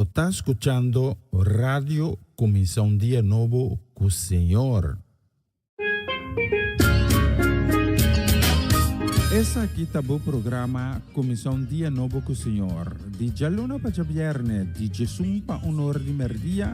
Bo ta skuchando Radio Kuminsá un Dia Nobo ku Señor. Esaki ta bo programa Kuminsá un Dia Nobo ku Señor, di djaluna pa djabièrnè, di djesun pa un or di mèrdia,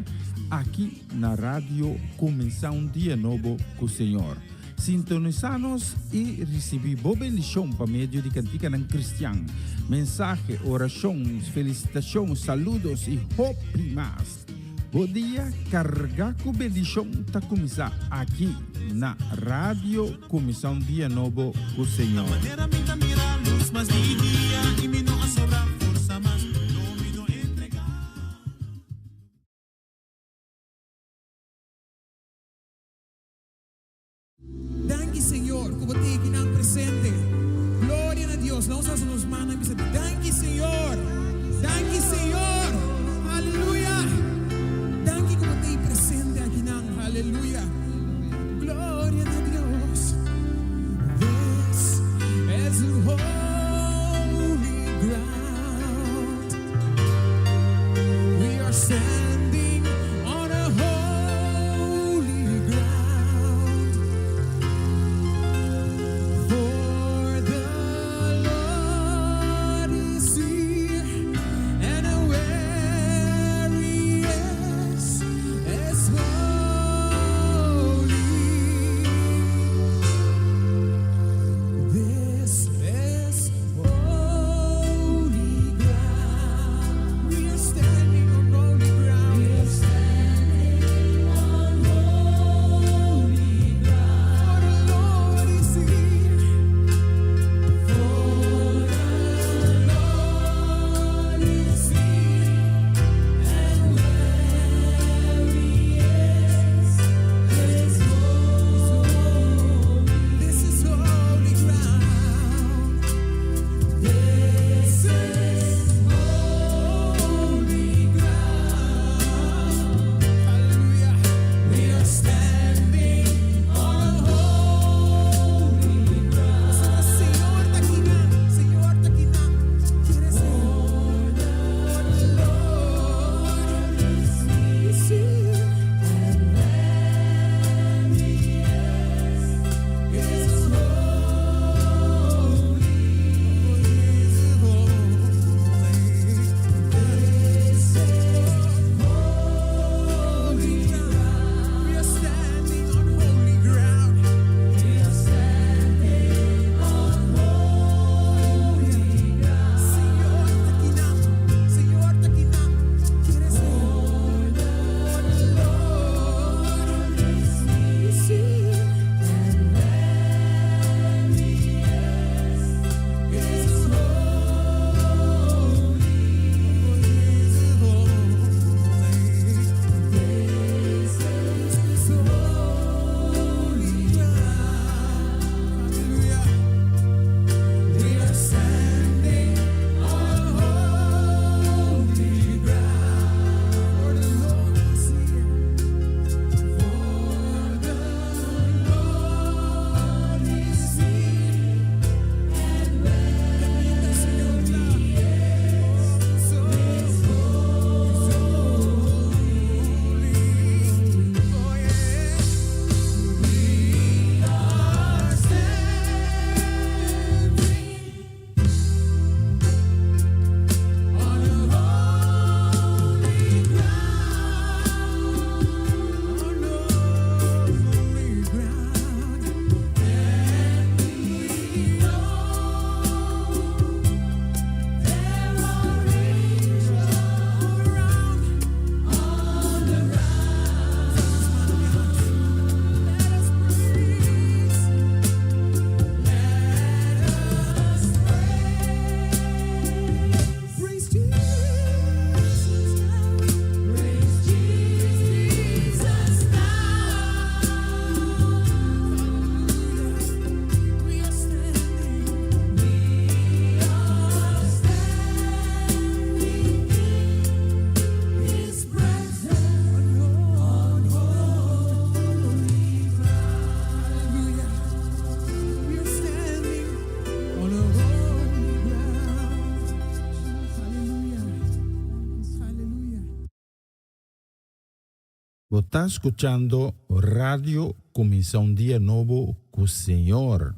aki na Radio Kuminsá un Dia Nobo ku Señor. Sintonisá nos i risibí bo bendishon pa medio di kantikanan kristian, mensahe, orashon, felisitashon, saludos i hopi mas. Bo dia kargá ku bendishon ta kuminsá aki na Radio Kuminsá un Dia Nobo ku Señor. Danki Señor ku bo tin ekinan presente. Gloria na Dios. Laos hasa nos mannan bisa danki Señor. Danki Señor. Aleluya. Danki ku bo tin presente akinan. Aleluya. Gloria na Dios. This is holy ground. We are standing on a holy ground. For the Lord is here, and where He is holy. This is holy ground. We are standing on holy ground. We are standing on holy ground. For the Lord is here. For the Lord is here, and where He is holy. This is holy ground. This is holy ground. Hallelujah. We are standing on holy ground. Señor ta akinan, Señor ta akinan. Quiere ser. For the Lord is here. And where He is holy. Is holy. This is holy ground. We are standing on holy ground. We are standing on holy ground. Señor ta akinan, Señor ta akinan. Quiere ser. For the Lord is here. And where He is holy. Is holy. This is holy ground. Hallelujah. We are standing on holy ground. For the Lord is here. For the Lord is here. And where He is holy. Oh yeah. We are standing on a holy ground, on holy ground, and we know there are angels all around, all around. Let us praise. Let us praise. Praise Jesus now. Praise Jesus now. Hallelujah. We are standing. We are standing in His presence on holy ground. Hallelujah. We are standing on a holy ground. Hallelujah. Hallelujah. Bo ta skuchando Radio Kuminsá un Dia Nobo ku Señor.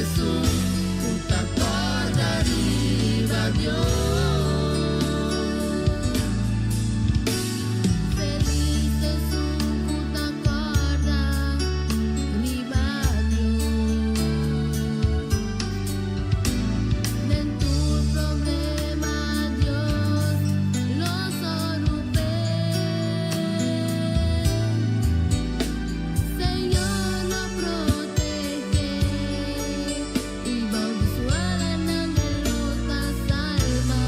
esun ku ta kòrda riba Dios. Felis esun ku ta kòrda riba Dios. Den tur problema Dios lo sòru p'e. Señor lo proteh'é i bou di su alanan e lo ta salbá.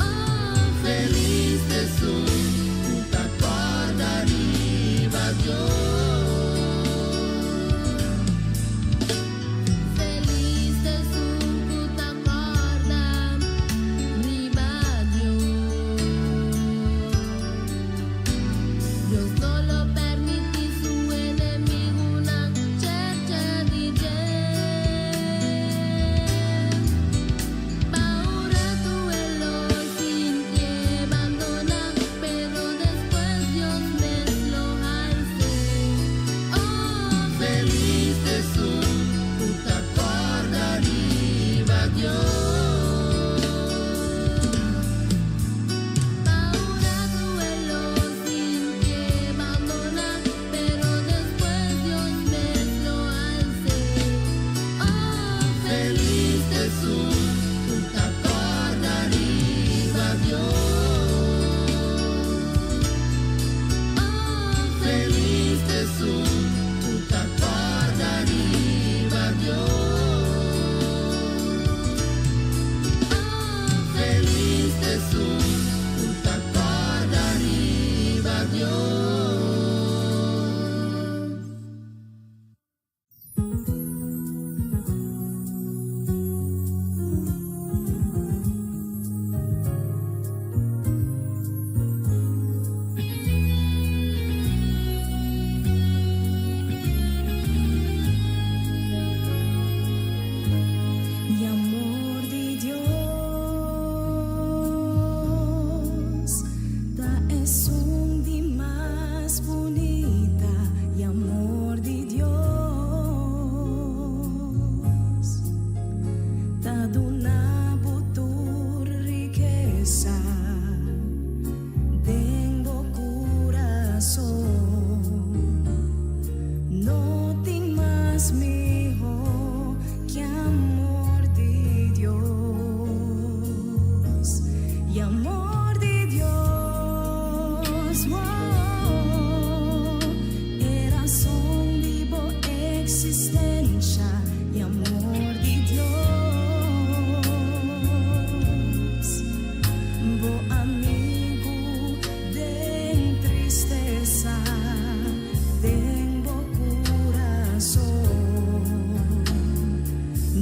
Oh, Felis esun ku ta kòrda riba Dios. Felis esun ku ta kòrda riba Dios. Dios no lo permití su enemigunan chèrchè di dje. Pa un ratu e lo sintié bandoná, pero despues Dios mes lo hals'é. Oh, Felis esun ku ta kòrda riba Dios. Pa un ratu e lo sintié bandoná, pero despues Dios mes lo hals'é. Oh, Felis esun ku ta kòrda riba Dios. Oh, Felis esun ku ta kòrda riba Dios. Oh, Felis esun ku ta kòrda riba Dios. E amor di Dios ta esun di mas bunita. E amor di Dios ta duna bo tur rikesa den bo kurason. No tin mas mihó ku amor di Dios. E amor di Dios, oh, e rason di bo eksistensia. E amor di Dios, bo amigu den tristesa, den bo kurason.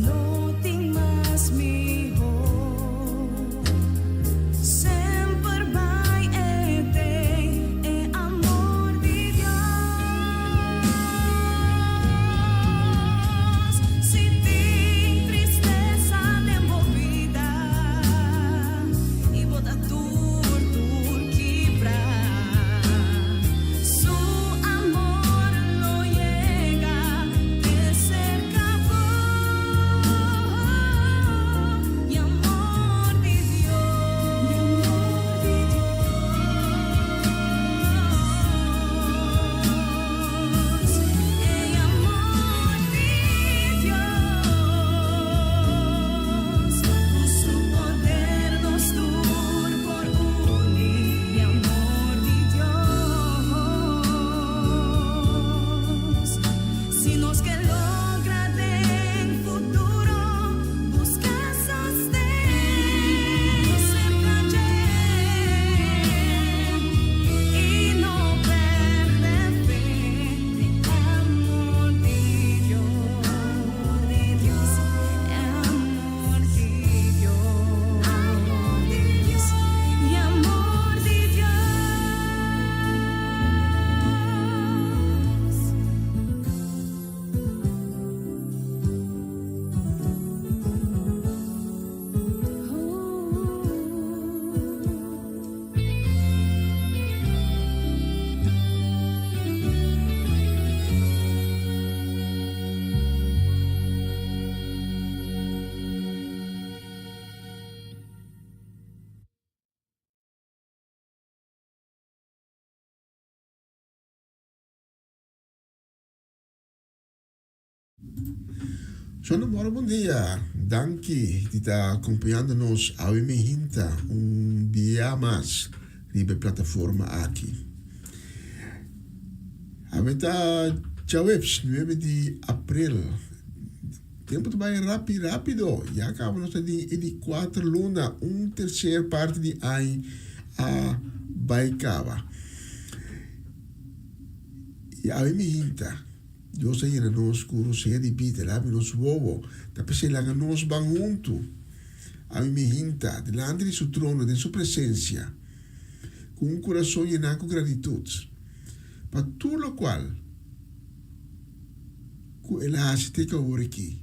No tin mas mihó. Semper bai e t'ei e amor di Dios. Shon Moro bon dia, danki di ta acompañando nos awe mi hinta un bia mas riba e plataforma aki. Awe ta djaweps nuebe di april. Tempo ta bai rapi rapido, ya caba nos ta den e di cuater luna, un tercer parti di añ a bai caba. Y awe mi hinta. Dios a yena nos ku rosea di bida, el a habri nos wowo, ta p'esei laga nos ban huntu. Ami mi hinta dilanti di su trono den su presensia, ku un kurason yená ku gratitut pa tur lokual ku el a hasi te ku awor aki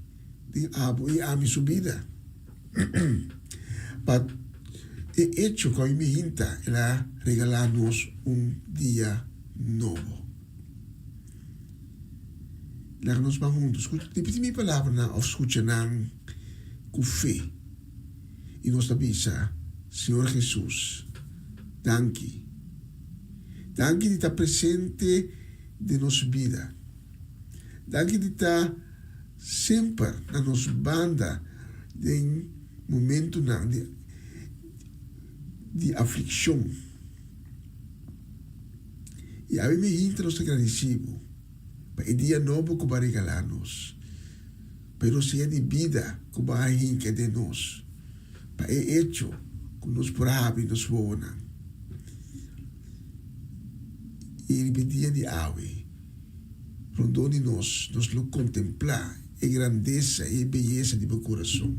den abo i ami su bida. Pa e echo ku ami mi hinta, el a regalá nos un dia nobo. Laga nos ban huntu skucha, ripití mi palabranan òf skucha nan ku fe. I nos ta bisa, Señor Hesus, danki. Danki di ta presente den nos bida. Danki di ta semper na nos banda den momentunan di di aflikshon. I awe mi hinter nos ta gradisí bo pa e dia nobo ku bo a regalá nos, pa e rosea di bida ku bo a hinka den nos, pa e echo ku nos por a habri nos wowonan. I riba e dia di awe, rondó di nos, nos lo kontemplá e grandesa i e beyesa di bo kurason.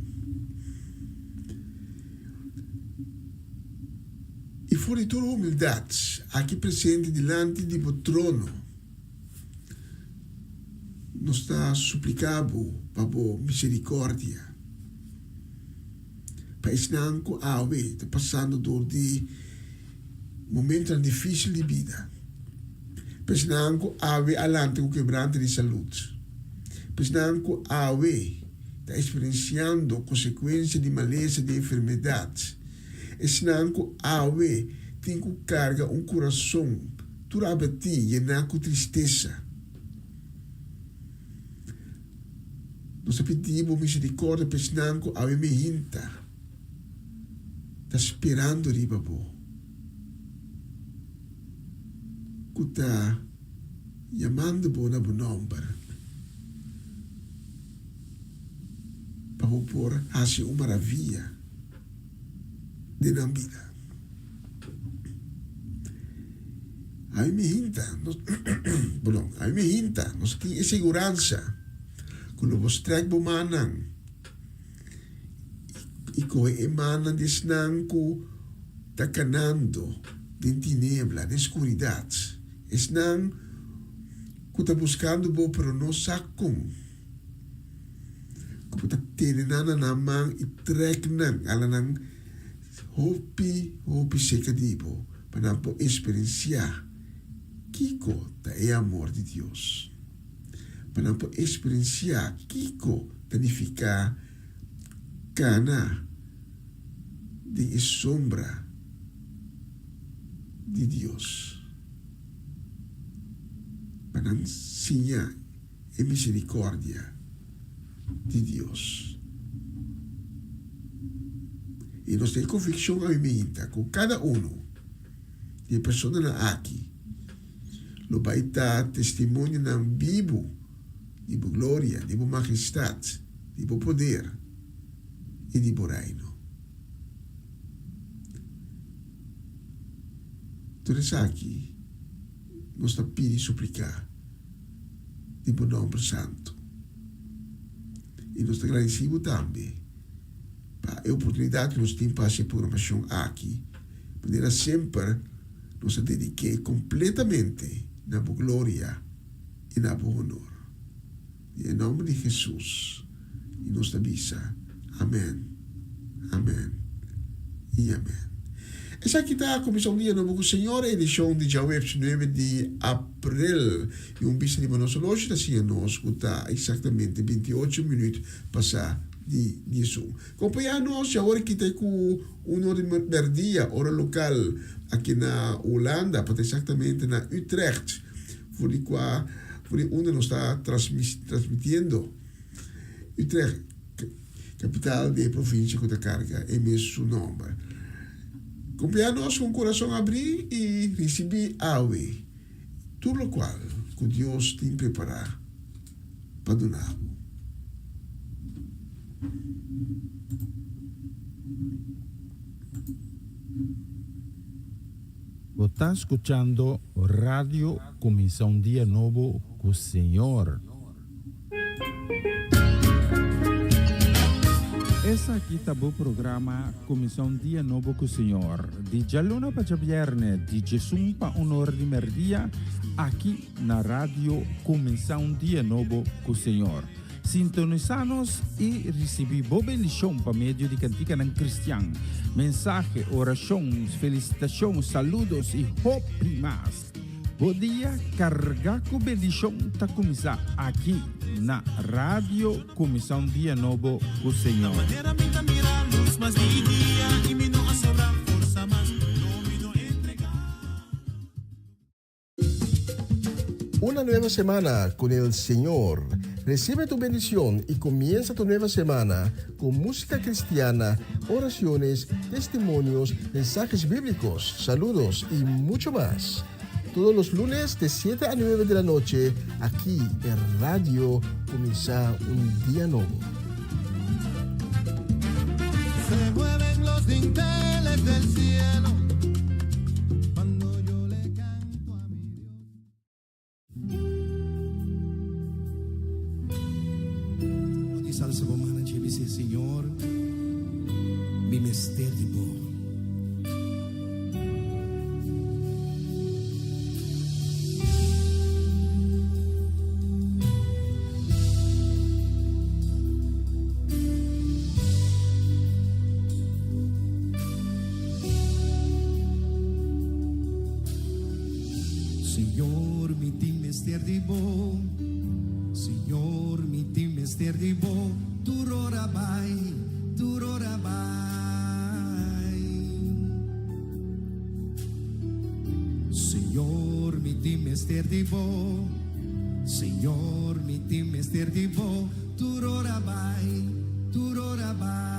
I for di tur humildat aki presente dilanti di bo trono, nos ta supliká bo pa bo miserikordia pa esnan ku awe ta pasando dor di momentonan difísil di bida, pa esnan ku awe a lanta ku kebrante di salud, pa esnan ku awe ta eksperensiando konsekuensia di malesa di enfermedat. Esnan ku awe tin ku karga un kurason tur abatí, yená ku tristesa. Nos ta pidi bo miserikòrdia pa esnan ku awe mehinta ta sperando riba bo, ku ta yamando bo na bo nòmber, pa bo por hasi un maravia. den nan bida. Ami mi hinta, nos, perdon, ami mi hinta, nos tin e seguransa ku lo bo strek bo mannan i kohe e mannan di esnan ku ta kanando den tinebla, den skuridat, esnan ku ta buskando bo pero no sa kon. Ku bo ta tene nan na nan man i trèk nan ala nan hopi hopi serka di bo pa nan por eksperensiá kiko ta e amor di Dios, pa nan por eksperensiá kiko ta nifiká kana den e sombra di Dios, pa nan siña. e misericordia di Dios. I nos tin e conviccion awiminta cu cada uno di e personanan aki lo bay ta testimonionan bibu di bo gloria, di bo majestad, di bo poder i di bo reino. Tur esaki nos ta pidi i suplica. di bo nomber santu. I nos ta gradisí bo tambe pa e oportunidat ku nos tin pa hasi e programashon aki. Manera semper nos ta dedik'é kompletamente na bo gloria i na bo honor. Den e nomber di Hesus i nos ta bisa, Amen, amen i amen. Esaki ta kuminsá un dia nobo ku Señor, edishon di djaweps nuebe di aprel. I un bista riba nos oloshi ta siña nos ku ta eksaktamente binti ocho minüt pasá di diesun. Kompañá nos djawor kita ku un or di mèrdia, ora lokal, aki na Hulanda, pa ta eksaktamente na Utrecht. For di kua, for di unda nos ta transmitiendo. Utrecht, kapital di e provinsia ku ta karga e mesun nòmber. Kumplia nos ku un kurason abrí i risibí awe tur lokual ku Dios tin prepará pa duna bo. Bo ta skuchando Radio Kuminsá un Dia Nobo ku Señor. Esaki ta bo programa Kuminsá un Dia Nobo ku Señor, di djaluna pa djabièrnè, di djesun pa un ora di mèrdia, aki na Radio Kuminsá un Dia Nobo ku Señor. Sintonisá nos i risibí bo bendishon pa medio di kantikanan kristian, mensahe, orashon, felisitashon, saludos i hopi mas. Bo dia kargá ku bendishon ta kuminsá aki na Radio Kuminsá un Dia Nobo ku Señor. Una nueva semana con el Señor. Recibe tu bendición y comienza tu nueva semana con música cristiana, oraciones, testimonios, mensajes bíblicos, saludos y mucho más. Todos los lunes de 7 a 9 de la noche, aquí en Radio Comienza un Día Nuevo. Se mueven los dinteles del cielo cuando yo le canto a mi Dios. Di salsa bo mana dje bis'é, Señor, mi mester di bo. Señor, mi tin mester di bo. Señor, mi tin mester di bo. Tur ora bai, tur ora bai. Señor, mi tin mester di bo. Señor, mi tin mester di bo. Tur ora bai, tur ora bai.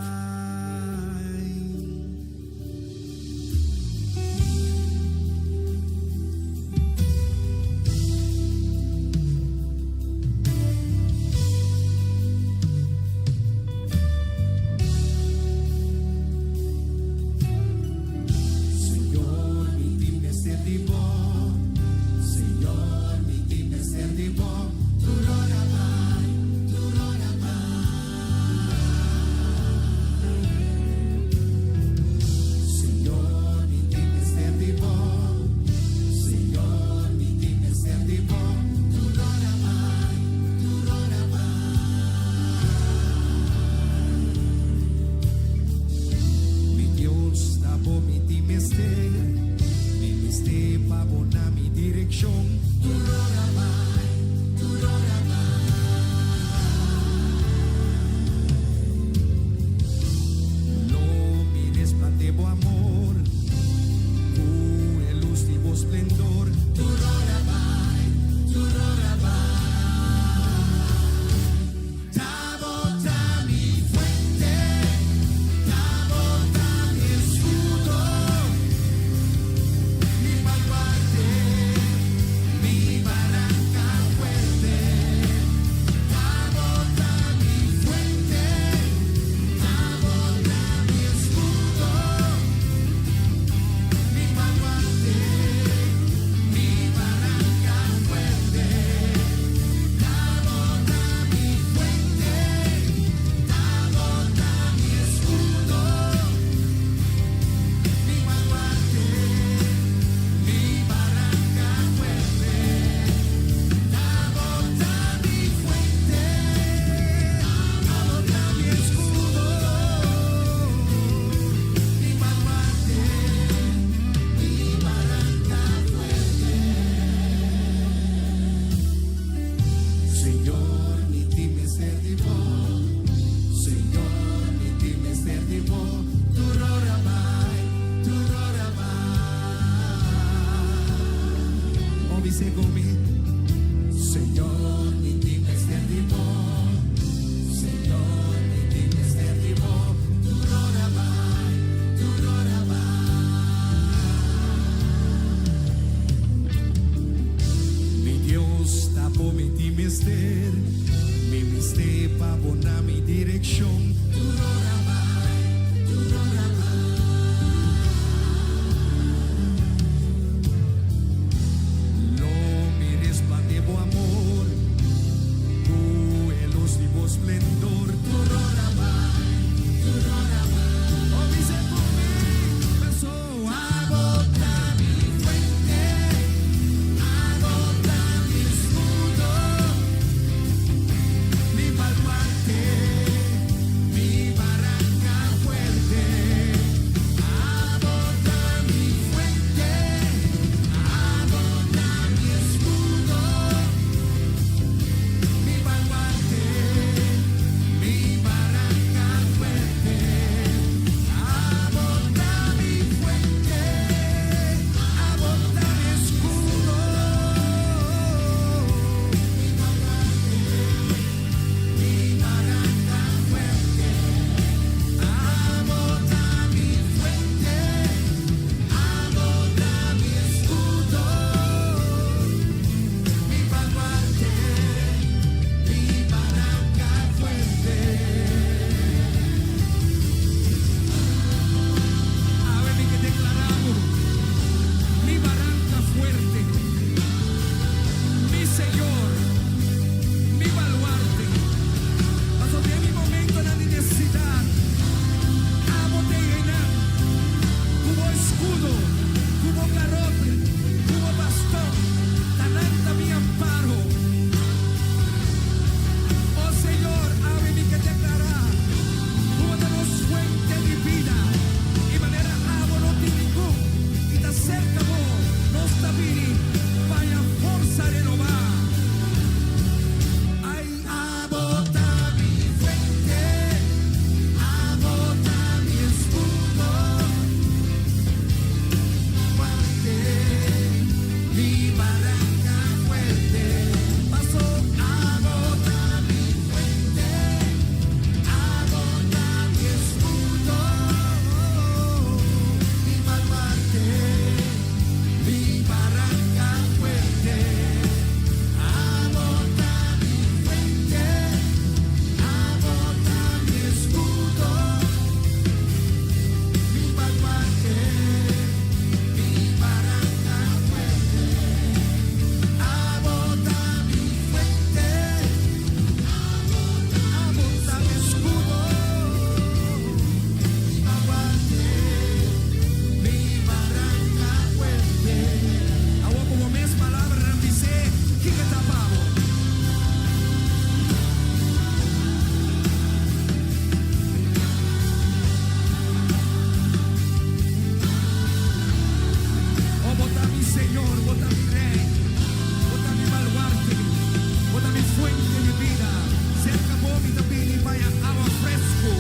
Señor, mi tin mester di bo. Señor, mi tin mester di bo. Tur ora bai, tur ora bai. Abo na mi direkshon. Tur ora bai, tur ora bai. Lo mi resplandé bo amor ku e lus di bo splendor. Tur ora bai, tur ora bai. Oh, bisa ku mi, paso abo ta mi fuente, abo ta mi eskudo, mi baluarte, mi baranka fuerte. Abo ta mi fuente, abo ta mi eskudo, mi baluarte, mi baranka fuerte. Abo ta mi fuente, abo ta mi eskudo, mi baluarte, mi baranka fuerte. Abo ta mi fuente, abo ta mi eskudo, mi baluarte, mi baranka fuerte. Awe mi ke deklará bo, mi baranka fuerte, mi Señor, mi baluarte. Paso den mi momentonan di nesesidat, abo t'ei einan, ku bo eskudo, ku bo garoti, ku bo bastòn, ta nan ta mi amparo. Oh Señor, awe mi ke deklará, ku bo ta nos fuente di bida, i manera abo no tin ningun, i ta serka bo, nos ta bini, pa forsa renobá. Ai, abo ta mi fuente, abo ta mi eskudo, fuerte, mi baranka fuerte. Paso abo ta mi fuente, abo ta mi eskudo, mi baluarte, mi baranka fuerte. Abo ta mi fuente, abo ta mi eskudo, mi baluarte, mi baranka fuerte. Abo ta mi fuente, abo ta mi eskudo, mi baluarte, mi baranka fuerte. Awor ku bo mes palabranan bis'é, kiko e ta pa bo? Oh, bo ta mi Señor, bo ta mi Rei, bo ta mi baluarte, bo ta mi fuente di bida. Serka bo mi ta bini pa awa fresku.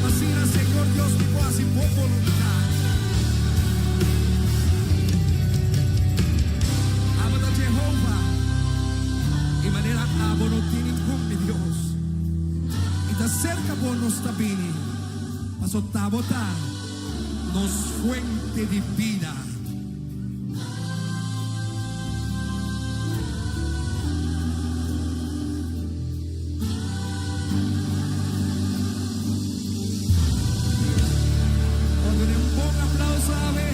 Asina, Señor Dios, mi por hasi bo boluntat. Abo ta Jehova. I manera abo no tin ningun, mi Dios. I ta serka bo nos ta bini. Paso t'abo ta nos fuente di bida. Oh, duna un bon aplouso awe.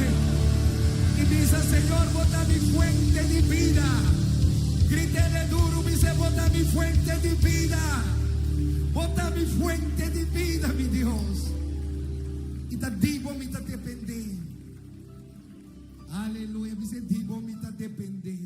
I bisa, Señor, bo ta mi fuente di bida. Grit'é duru, bisa, bo ta mi fuente di bida. Bo ta mi fuente di bida, mi Dios. I ta di bo mi ta dependé. Aleluya, bisa di bo mi ta dependé.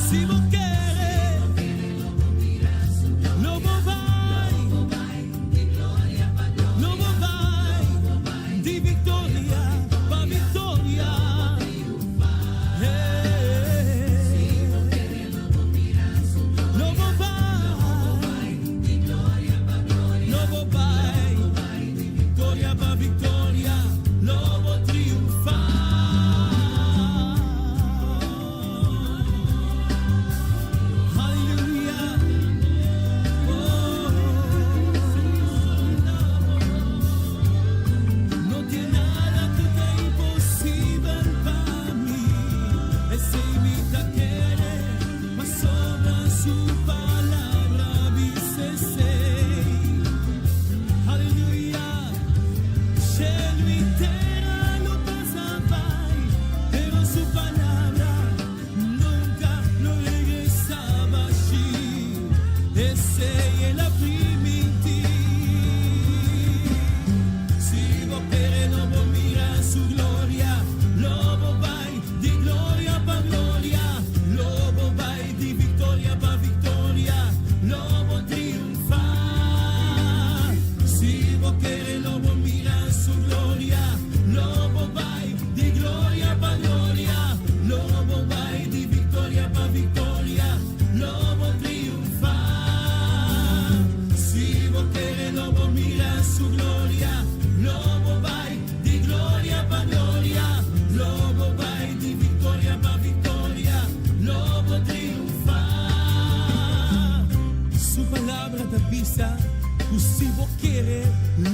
Si bo kere, lo bo bai, lo bo bai, di viktoria pa viktoria. Hey. Lo bo bai, lo bo bai, viktoria pa viktoria, lo bo triunfá. Aleluya. Oh. No tin nada ku ta imposibel pa mi. Esei mi ta kere, pasobra su palabra bisa esei. Aleluya. Shelu i tera lo pasa bai, pero su palabra nunka lo regresá bashí. Esei el a primintí. Si bo kere lo bo mira su gloria, lo bo bai di gloria pa gloria, lo bo bai di viktoria pa viktoria, lo bo triunfá. Si bo kere lo bo mira su gloria, lo bo bai di gloria pa gloria, lo bo bai di viktoria pa viktoria, lo bo triunfá. Si bo kere lo bo mira su gloria, lo bo bai di gloria pa gloria, lo bo bai di viktoria pa viktoria, lo bo triunfá. Su palabra ta bisa, ku si bo kere,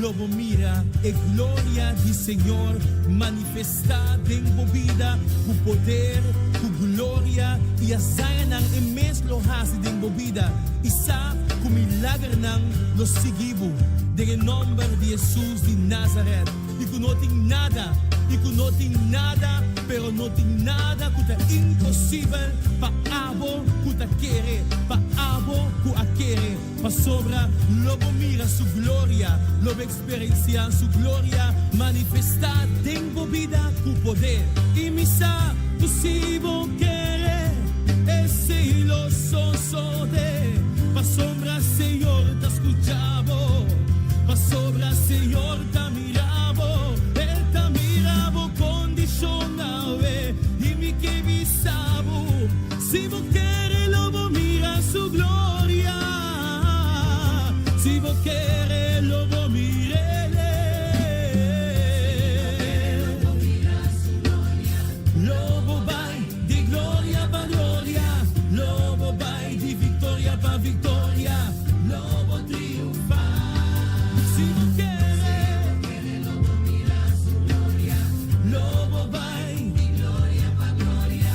lo bo mira e gloria di Señor manifestá den bo bida, ku poder, ku gloria, i hazañanan e mes lo hasi den bo bida. I sa ku milagernan lo sigui bo, den nòmber di Hesus di Nazaret. I ku no tin nada, i ku no tin nada, pero no tin nada ku ta imposibel pa abo ku ta kere, pa abo ku a kere. Pasobra lo bo mira su gloria, lo bo eksperensiá su gloria manifestá den bo bida ku poder. I mi sa ku si bo kere, esei lo sosodé. Pasobra Señor ta skucha bo, pasobra Señor ta mira bo, E ta mira bo kondishon awe, i mi ke bisa bo, si bo kere lo bo mira su gloria, si bo kere lo bo mir'é. Lo bo bai di gloria pa gloria, lo bo bai di viktoria pa viktoria, lo bo triunfá. Si bo kere, lo bo bai di gloria pa gloria,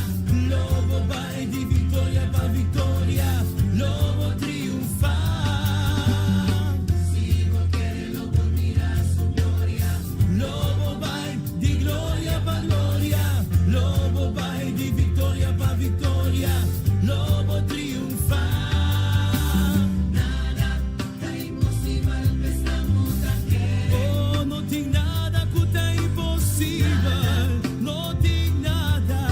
lo bo bai di viktoria pa viktoria, lo bo triunfá. Si bo kere, lo bo mira su gloria, lo bo bai di gloria pa gloria, lo bo bai di viktoria pa viktoria, lo bo triunfá. Nada ta imposibel, Oh, no tin nada ku ta imposibel, no tin nada.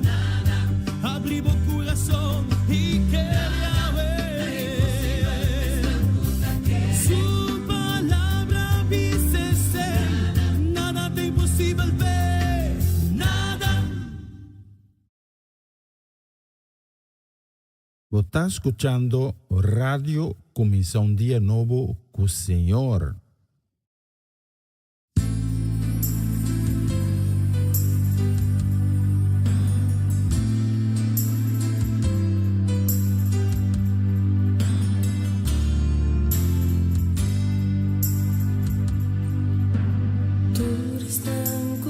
Nada. Habri bo kurason i kere awe. Su palabra bisa esei, nada ta imposibel, be, nada. Bo ta skuchando Radio Kuminsá un Dia Nobo ku Señor. Tur esnan ku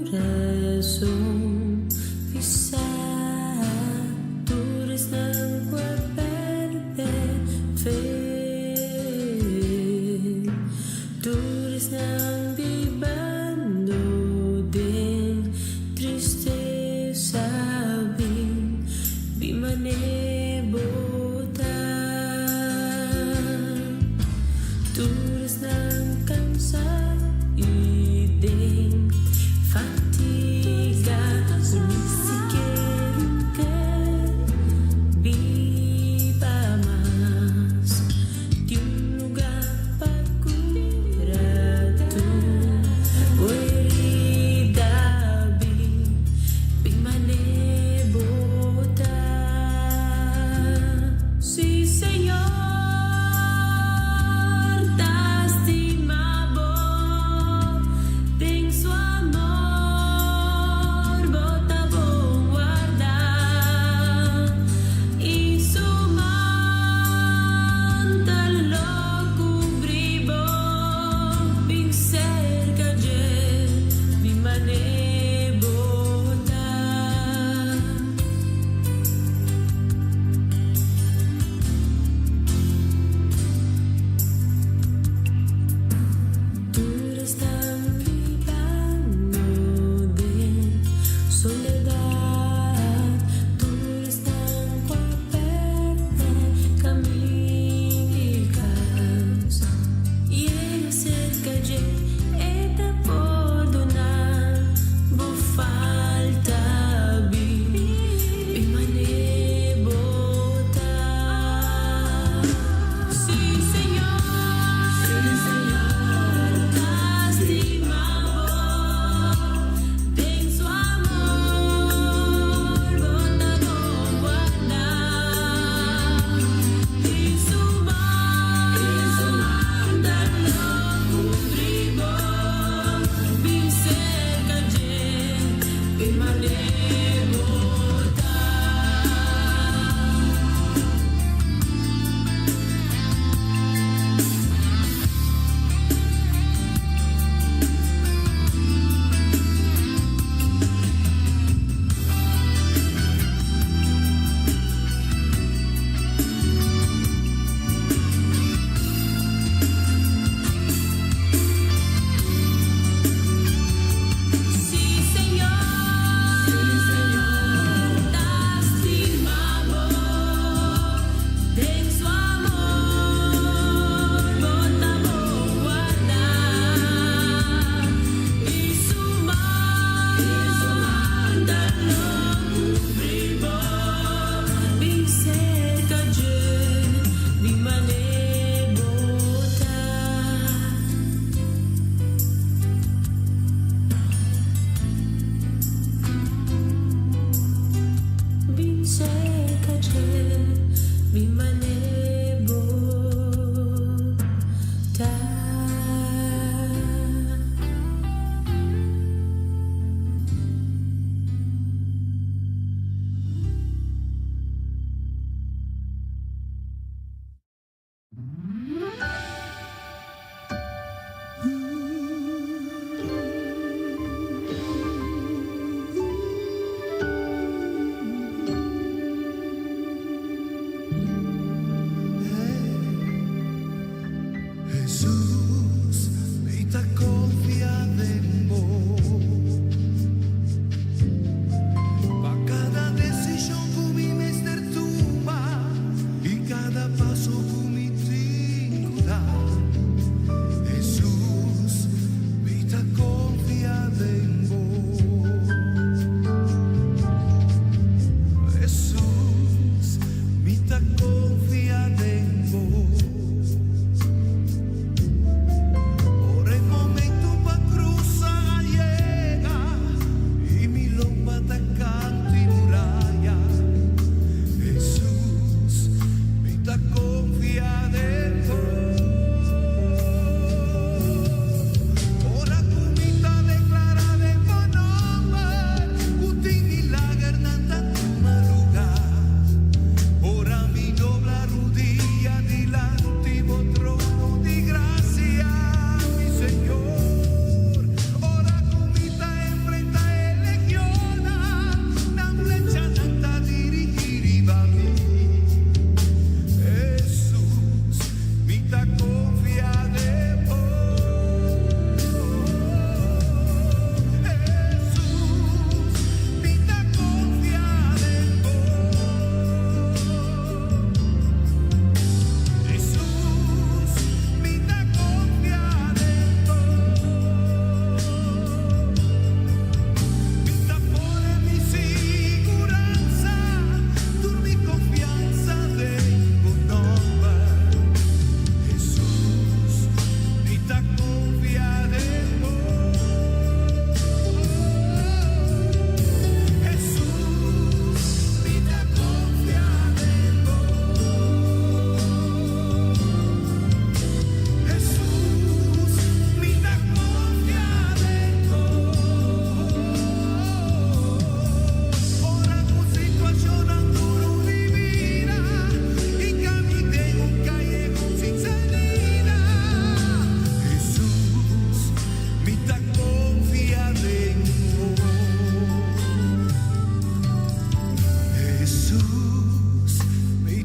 kurason pisá, tur esnan ku a pèrdè fe.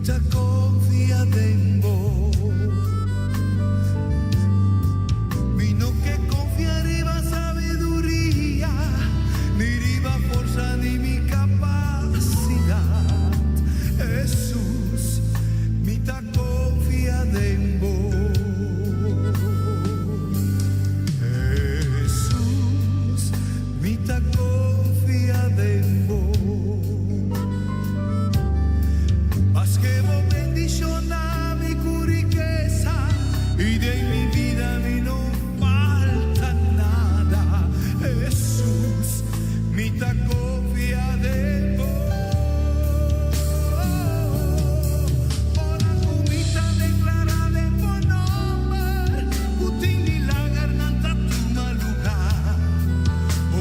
Mi ta konfia den bo. Mi no ke konfia riba sabiduria, ni riba forsa ni mi kapasidat. Hesus, mi ta konfia den bo. Hesus, mi ta konfia den bo. Maske bo bendishoná mi ku rikesa i den mi bida mi no falta nada. Hesus, mi ta konfia den bo. Ora ku mi ta deklará den bo nòmber, ku tin milagernan ta tuma lugá.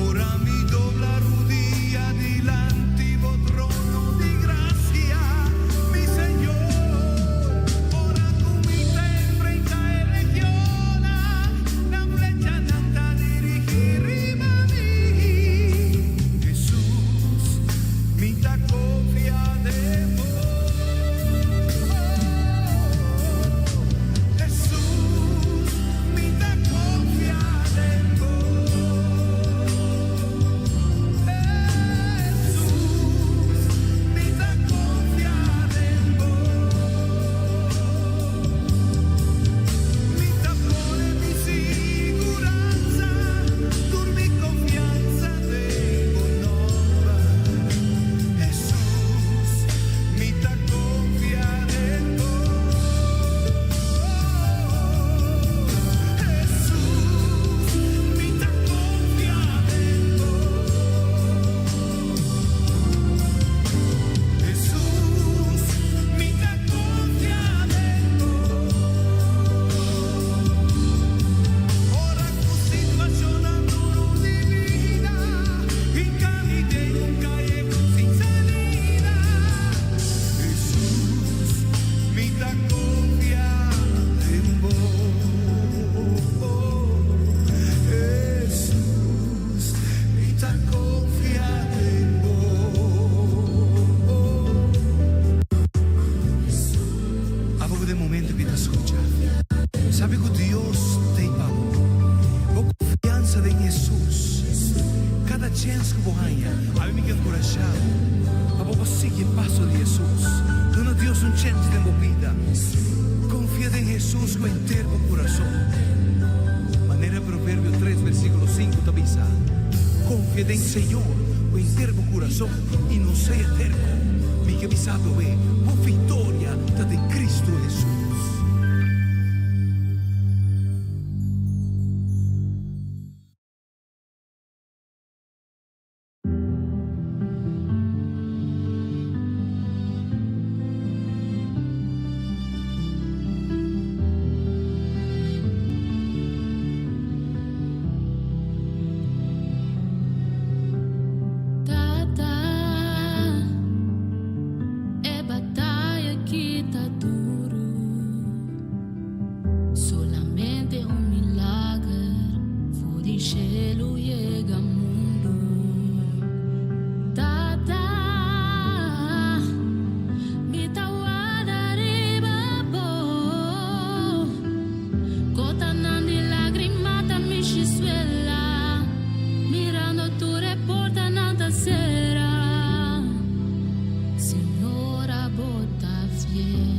Ora mi dobla rudia dilanti bo trono di grasia, mi Señor. Ora ku mi ta enfrentá e legionnan, nan flechanan ta dirigí riba mi. Hesus, mi ta konfia den bo. Hesus, mi ta konfia den bo. Hesus, mi ta konfia den bo. Mi ta pone mi siguransa, tur mi konfiansa den bo nòmber. Hesus, mi ta konfia den bo. Hesus, mi ta konfia den bo. Hesus, mi ta konfia den bo. Ora ku situashonnan duru di bida i kai den un kayehon sin salida. Hesus, mi ta konfia den bo. Hesus, mi ta konfia den bo. Abo den momento ku ta skucha. Sabi ku Dios tin pa bo. Bo konfiansa den Hesus. Kada chèns ku bo haña, ami mi ke enkurashá. Pa bo sigui paso di Hesus. Duna Dios un chèns den bo bida. Konfia den Hesus ku henter bo kurason. Manera Proverbio 3, versíkulo 5 ta bisa. Konfia den Señor ku henter bo kurason i no sea terko. Mi ke bisa bo, bo viktoria ta di Kristu Hesus. Tata, e bataya aki ta duru. Solamente un milager for di shelu yega mundu. Tata, mi ta warda riba bo. Gotanan di lágrima ta mishi suela, mirando tur e portanan ta será. Señor, bo ta fiel,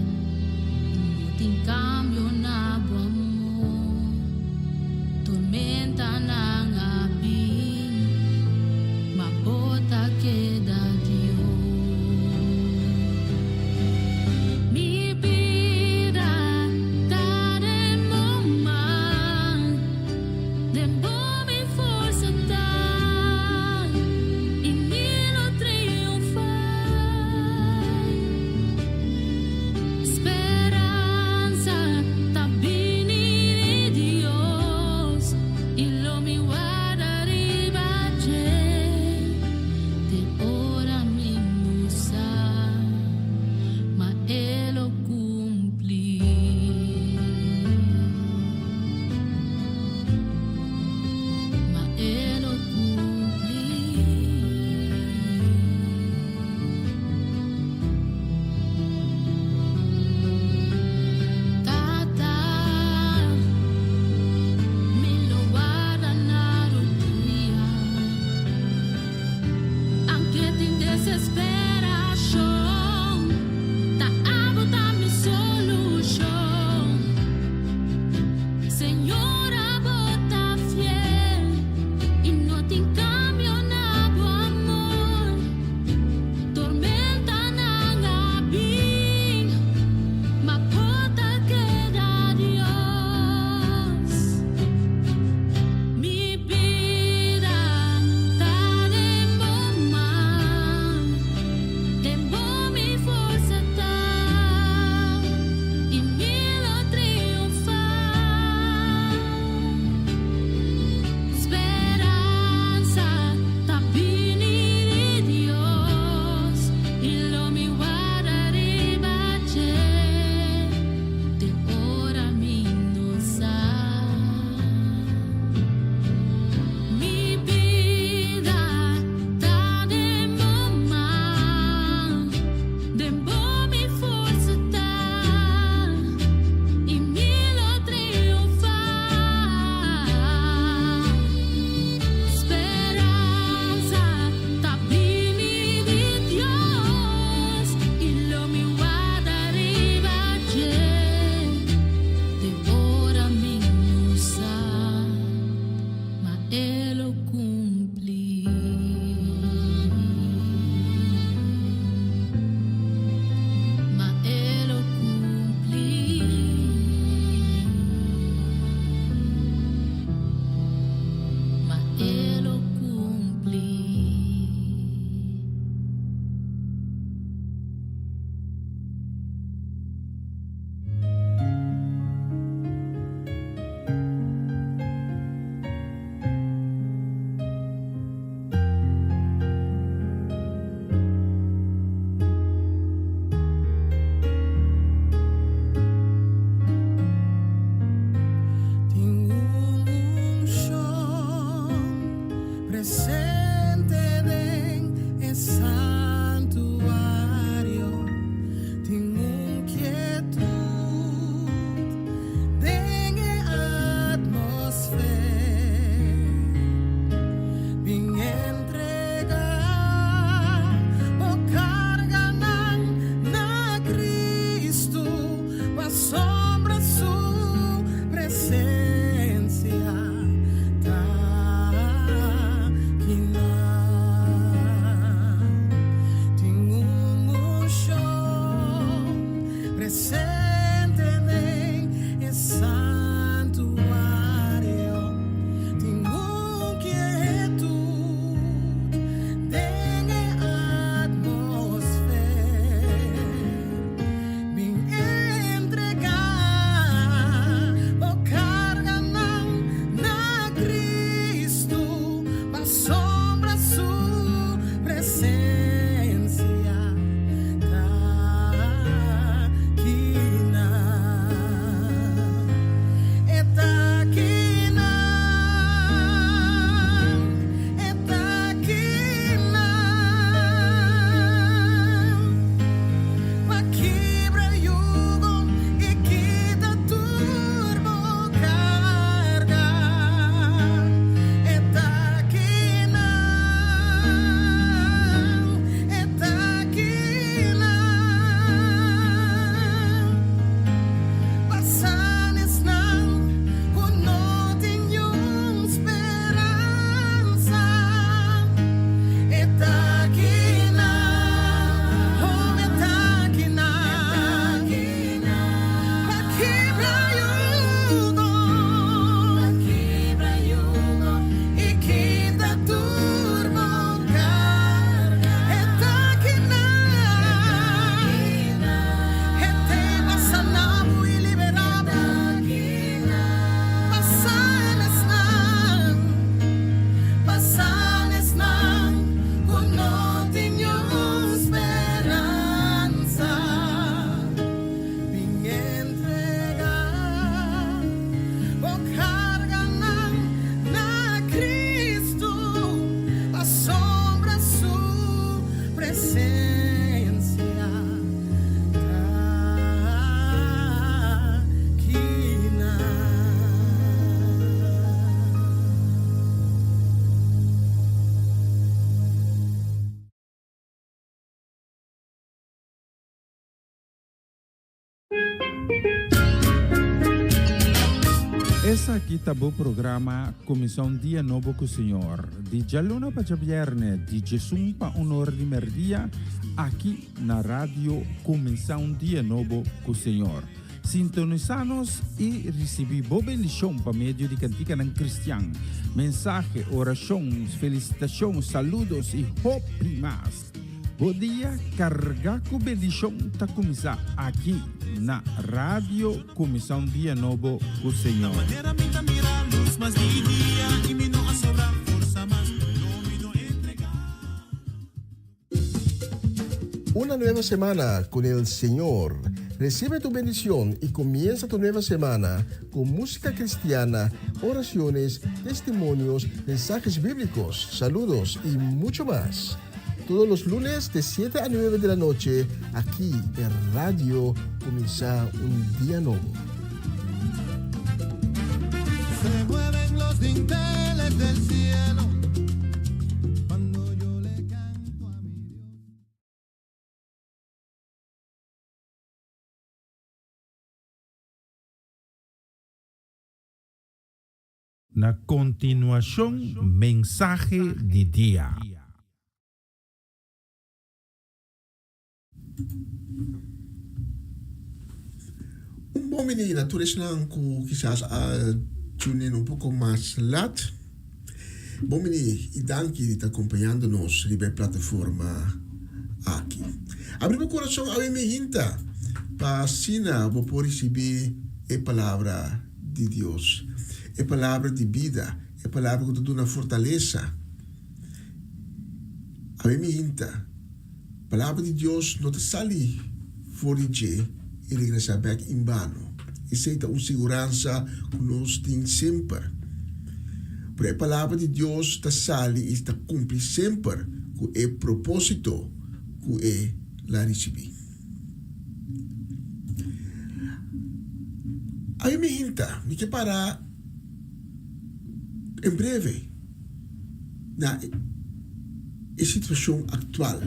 no tin kambio na bo amor. Tormentanan a bin, ma bo ta keda Dios. Mi bida ta den bo man, den bo mi forsa ta, i mi lo triunfá. Speransa. Esaki ta bo programa Kuminsá un Dia Nobo ku Señor, di djaluna pa djabièrnè, di djesun pa un ora di mèrdia, aki na Radio Kuminsá un Dia Nobo ku Señor. Sintonisá nos i risibí bo bendishon pa medio di kantikanan kristian, mensahe, orashon, felisitashon, saludos i hopi mas. Bo dia carga cu bendicion ta cuminsa aki na Radio Cuminsa un Dia Nobo cu Señor. Una nueva semana con el Señor. Recibe tu bendición y comienza tu nueva semana con música cristiana, oraciones, testimonios, mensajes bíblicos, saludos y mucho más. Todos los lunes de 7 a 9 de la noche, aquí en Radio Comienza un Día Nuevo. Se mueven los dinteles del cielo cuando yo le canto a mi Dios. Na kontinuashon mensahe di dia. Un bon bini na tur esnan ku kisas a tune in un poko mas lat. Bon bini i danki di ta kompañando nos riba e plataforma aki. Abri bo kurason awe mi hinta pa asina bo por risibí e palabra di Dios, e palabra di bida, e palabra ku ta duna fortalesa. Awe mi hinta, palabra di Dios no ta sali for di dje i regresá bèk en bano. Esei ta un siguransa ku nos tin semper. Pero e palabra di Dios ta sali i ta kumpli semper ku e propósito ku e la risibí. Awe mi hinta, mi ke para en breve na e situashon aktual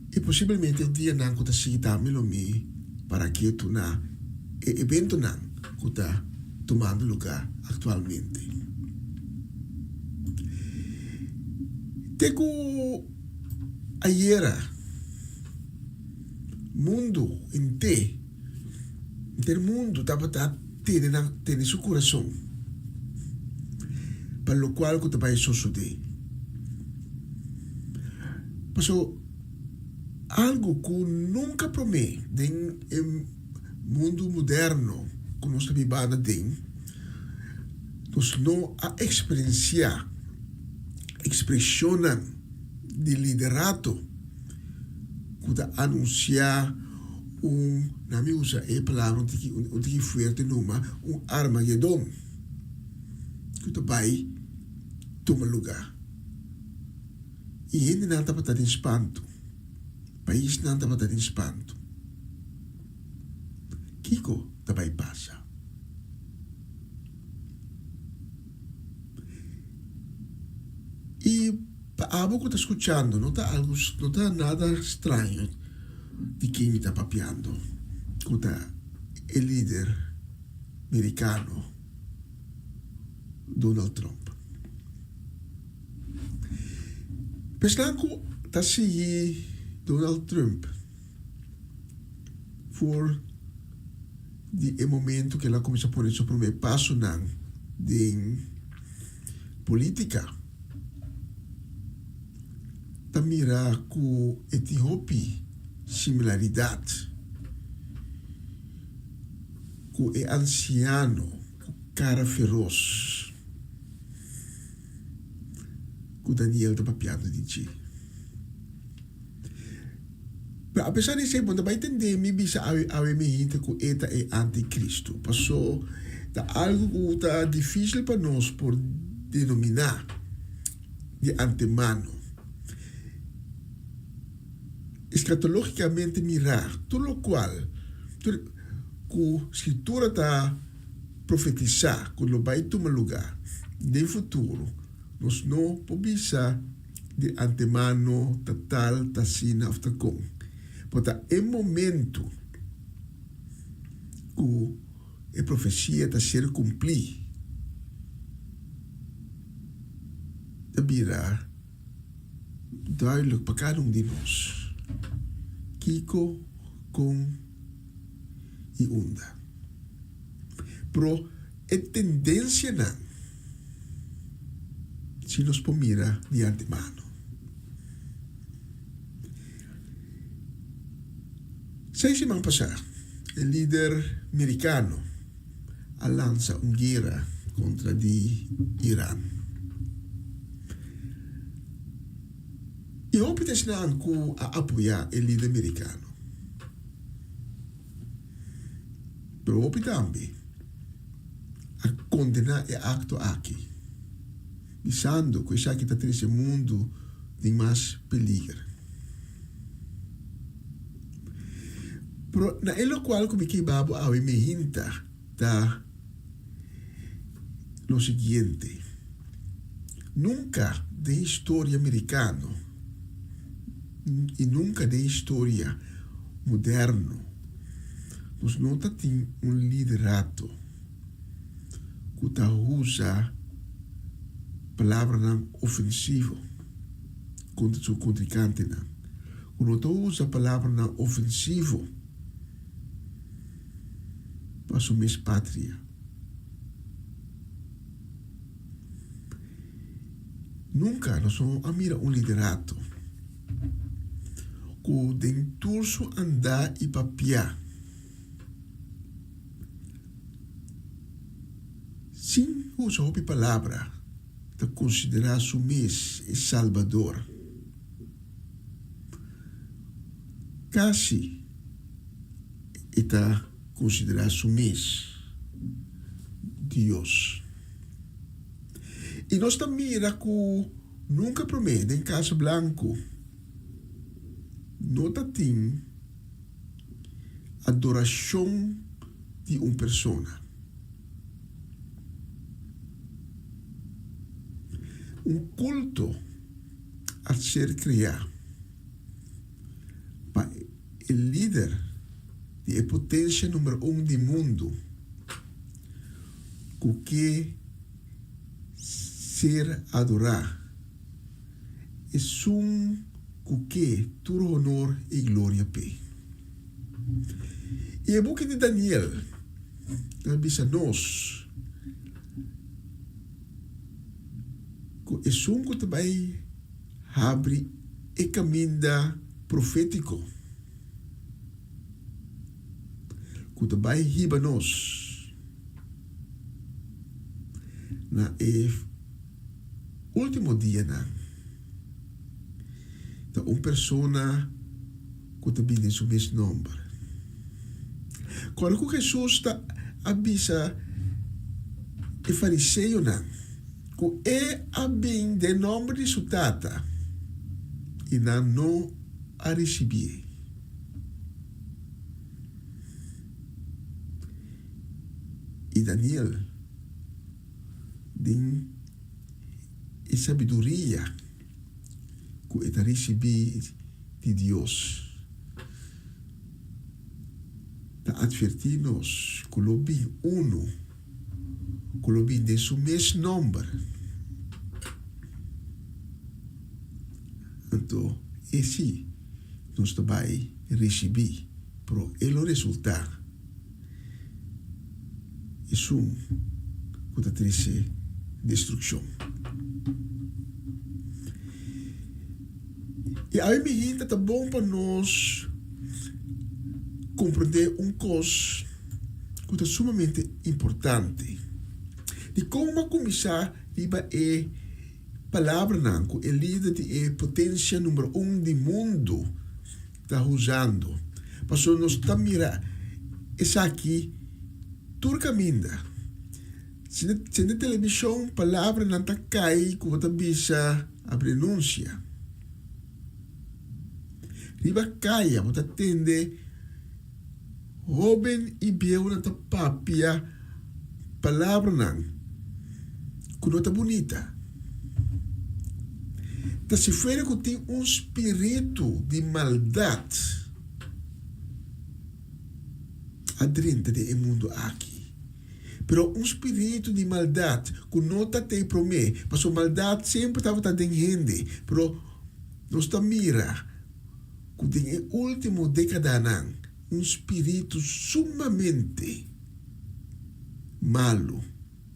i posiblemente e dianan ku ta sigui tambe lo mi para ketu na e eventonan ku ta tumando lugá aktualmente. Te ku Ayera, mundu henter, henter mundu tabata tene nan, tene su kurason pa lokual ku ta bai sosodé. Paso, algu ku nunka promé den e mundu moderno ku nos ta biba aden, nos no a eksperensiá ekspreshonnan di liderato ku ta anunsiá un, nan mi usa e palabra un tiki un tiki fuerte numa, un Armagedon ku ta bai tuma lugá. I hendenan tabata den spantu, paisnan tabata den spantu. Kiko ta bai pasa? I pa abo ku ta skuchando no ta algu no ta nada straño di ken mi ta papiando, ku ta e lider merikano Donald Trump. Esnan ku ta sigui Donald Trump for di e momento ku el a kuminsá pone su promé pasonan den polítika, ta mira ku e tin hopi similaridat ku e ansiano ku kara feros ku Daniel ta papiando di dje. Pero apesar di esei, bo no ta bai tende mi bisa awe awe mi hinte ku e ta e antikristu, paso ta algu ku ta difisil pa nos por denominá di antemano. Eskatológikamente mirá, tur lokual tur ku Skritura ta profetisá ku lo bai tuma lugá den futuro, nos no por bisa di antemano ta tal, ta asina of ta kon. Por ta e momento. Ku e profesia ta ser kumplí, ta bira duidelijk pa kada un di nos kiko, kon i unda. Pero e tendensianan si nos por mira di antemano. Seis siman pasá, e lider merikano a lansa un guera kontra di Iran. I hopi ta esnan ku a apoyá e lider merikano. Pero hopi tambe a kondená e akto aki, bisando ku esaki ta trese mundu den mas peliger. Pero na e lokual ku mi ke hiba bo awe mi hinta ta lo siguiente, Nunka den historia merikano i nunka den historia moderno nos no ta tin un liderato ku ta usa palabranan ofensivo kontra su kontrinkantenan, ku no ta usa palabranan ofensivo pa su mes patria. Nunka nos no a mira un liderato ku den tur su andá i papiá sin usa hopi palabra ta konsiderá su mes e Salbador. Kasi e ta konsiderá su mes Dios. I nos ta mira ku nunka promé den Casa Blanco no ta tin adorashon di un persona. Un kulto a ser kreá pa e lider di e potensia number un di mundu ku ke ser adorá, esun ku ke tur honor i gloria p'e. I e buki di Daniel ta bisa nos ku esun ku ta bai habri e kaminda profétiko ku ta bai hiba nos na e último dianan ta un persona ku ta bini den su mes nòmber. Kòrda ku Hesus ta a bisa e fariseonan ku e a bin den nòmber di su Tata i nan no a risibié. I Daniel den e sabiduria ku e ta risibí di Dios ta atvertí nos ku lo bin unu ku lo bin den su mes nòmber. Anto e sí nos ta bai risibí, pero e lo resultá esun ku ta trese destrukshon. I awe mi hinta ta bon pa nos komprendé un kos ku ta sumamente importante. Dikon bo a kuminsá riba e palabranan ku e lider di e potensia number un di mundu ta usando? Pasobra nos ta mira esaki tur kaminda. Si na televishon palabranan ta kai ku bo ta bisa a renunsia. Riba kaya bo ta tende hoben i bieunan ta papia palabranan ku no ta bunita. Ta si fuera ku tin un spiritu di maldat. a drenta den e mundu aki. Pero un spiritu di maldat ku no ta tei promé, pasobra maldat semper tabata den hende, pero nos ta mira ku den e último dékadanan un spiritu sumamente malu,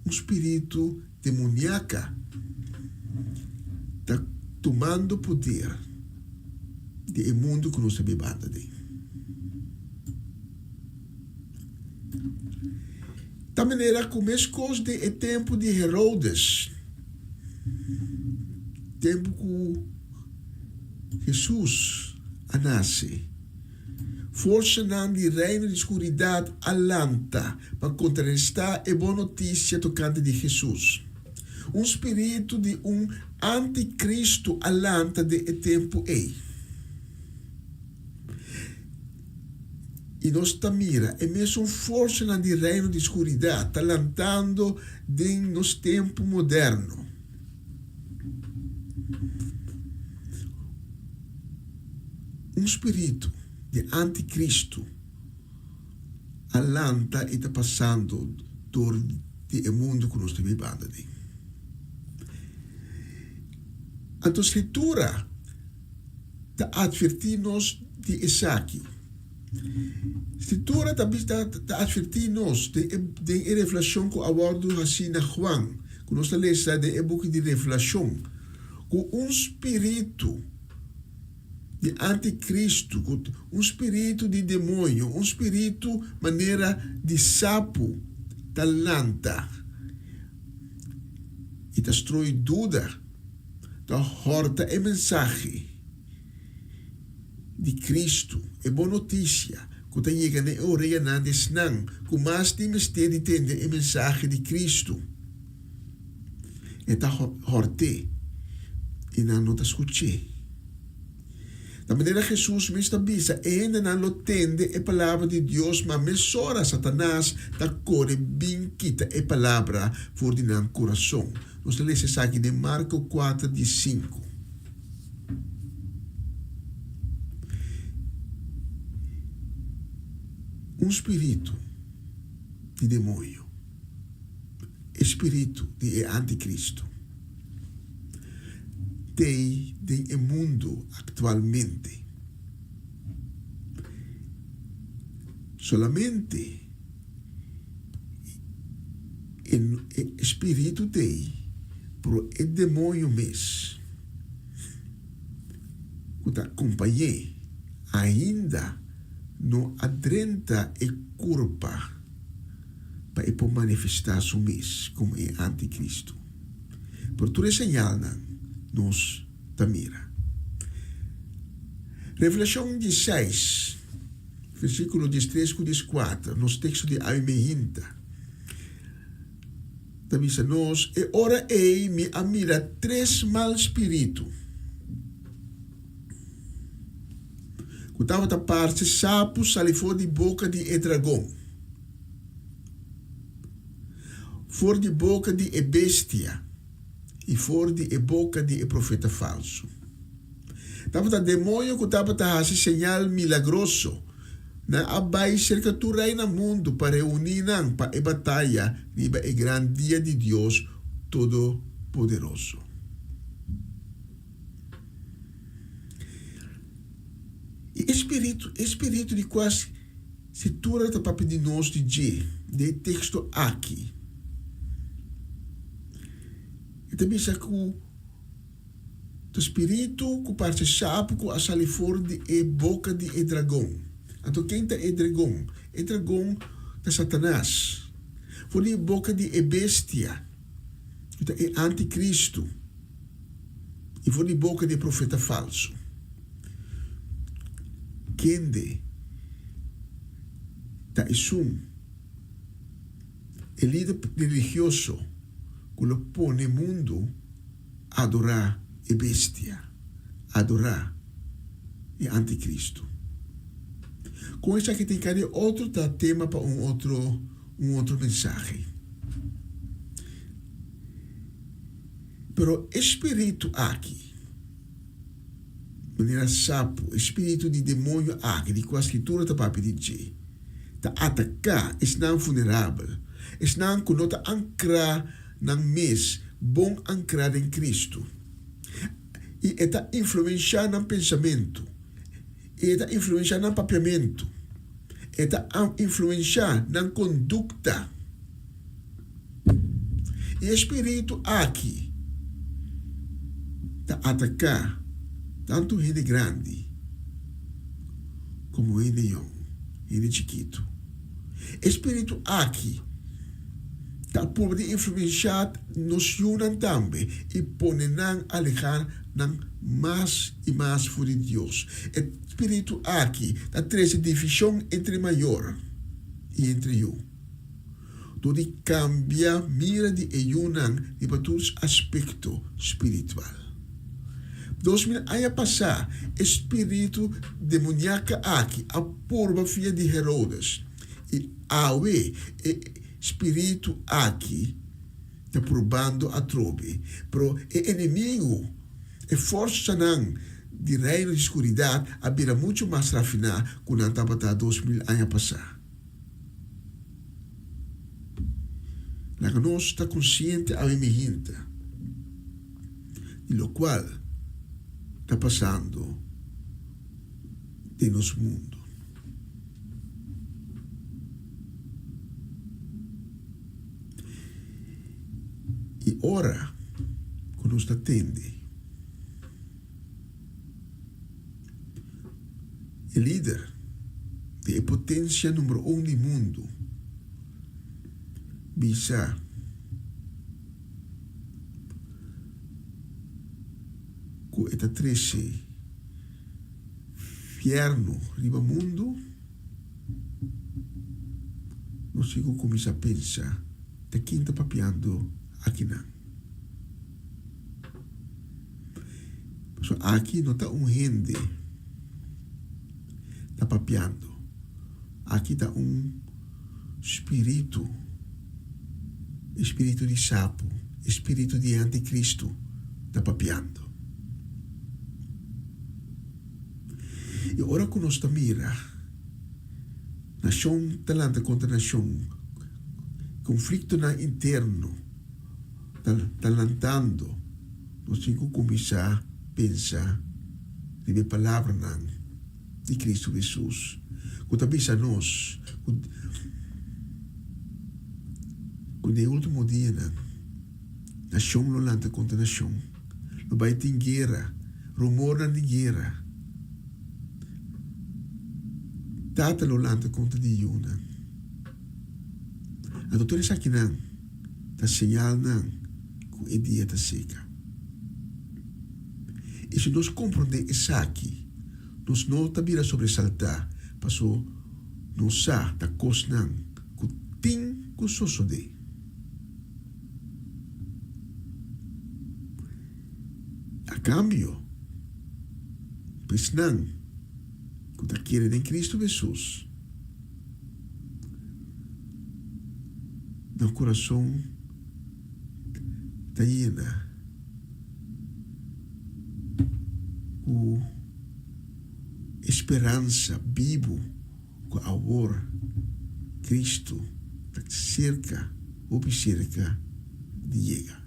un spiritu demoniaka ta tumando poder di e mundu ku nos ta bibando aden. Ta manera ku meskos den e tempu di Herodes, tempu ku Hesus a nase, forsanan di reino di skuridat a lanta pa kontrarestá e bon notisia tokante di Hesus. Un spiritu di un antikristu a lanta den e tempu ei. I nos ta mira e mesun forsanan di reino di skuridat ta lantando den nos tempu moderno. Un spiritu di antikristu a lanta i ta pasando dor di e mundu ku nos ta bibando aden. Anto Skritura ta atvertí nos di esaki. Skritura ta bisa ta atvertí nos den e den e revelashon ku a wòrdu hasí na Juan, ku nos ta lesa den e buki di Revelashon, ku un spiritu di antikristu, ku un spiritu di demoño, un spiritu manera di sapu ta lanta i ta stroi duda. Ta hòrta e mensahe di Kristu, e bon notisia ku ta yega na e oreanan di esnan ku mas tin mester di tende e mensahe di Kristu. E ta hòrt'é i nan no ta skuch'é. Ta manera Hesus mes ta bisa, e hendenan lo tende e palabra di Dios, ma mesora Satanas ta kore bin kita e palabra for di nan kurason. Nos ta lesa esaki den Marko kuater di sinku. Un spiritu di demoño, e spiritu di e antikristu. T'ei den e mundu aktualmente. Solamente e spiritu t'ei, pero e demoño mes ku ta kompañ'é ainda no a drenta e kurpa pa e por manifestá su mes komo e antikristu. Por tur e señalnan nos ta mira. Revelashon dieseis, versíkulo diestres ku dieskuater, nos teksto di awe mehinta, ta bisa nos, E ora ei mi a mira tres mal spiritu ku tabata parse sapu sali for di boka di e dragon. For di boka di e bestia i for di e boka di e profeta falsu. Tabata demoño ku tabata hasi señal milagroso. Nan a bai serka tur rei na mundu pa reuní nan pa e bataya riba e gran dia di Dios Todopoderoso. I e spiritu, e spiritu di kua Skritura ta papia di nos di dje den e teksto aki. E ta bisa ku ta spiritu ku parse sapu ku a sali for di e boka di e dragon. Anto ken ta e dragon? E dragon ta Satanas. For di e boka di e bestia, ku ta e antikristu, i for di boka di e profeta falsu. Kende ta esun, e lider religioso ku lo pone mundu adorá e bestia, adorá e antikristu? Kon esaki tin kende otro ta tema pa un otro un otro mensahe. Pero e spiritu aki. Manera sapu, e spiritu di demoño aki di kua Skritura ta papia di dje, ta ataká esnan vulnerabel, esnan ku no ta ankrá nan mes bon ankrá den Kristu. I e ta influenshá nan pensamentu, i e ta influenshá nan papiamentu, e ta influenshá nan kondukta. I e spiritu aki ta ataká tantu hende grandi komo hende yòn, hende chikitu. E spiritu aki ta purba di influenshá nos yunan tambe i pone nan alehá nan mas i mas for di Dios. E spiritu aki ta trese divishon entre mayor i entre yu. Dor di kambia mira di e yunan riba tur aspekto spiritual. 2000 aña pasá e spiritu demoniaka aki a purba via di Herodes, i awe e spiritu aki ta purbando atrobe. Pero e enemigu, e forsanan di reino di skuridat a bira muchu mas rafiná ku nan tabata 2000 aña pasá. Laga nos ta konsiente awe mi hinta di lokual ta pasando den nos mundu. I ora ku nos ta tende E lider di e potensia numero un di mundu bisa ku e ta trese fièrnu riba mundu, nos tin ku kuminsá pensa ta kin ta papiando akinan. Pasobra aki no ta un hende ta papiando, aki ta un spiritu, e spiritu di sapu, e spiritu di e anticristo ta papiando. I ora ku nos ta mira nashon ta lanta kontra nashon, konfliktonan interno ta lantando, Nos tin ku kuminsá pensa riba e palabranan di Kristu Hesus ku ta bisa nos ku ku den e último dianan nashon lo lanta kontra nashon, lo bai tin guera, rumornan di guera, tata lo lanta kontra di yunan. Anto tur esakinan ta señalnan ku e dia ta seka. I si nos komprondé esaki, nos no ta bira sobresaltá paso nos sa ta kosnan ku tin ku sosodé. A kambio, pa esnan ku ta kere den Kristu Hesus, Nan kurason ta yena ku e speransa bibu ku awor Kristu ta serka, hopi serka di yega.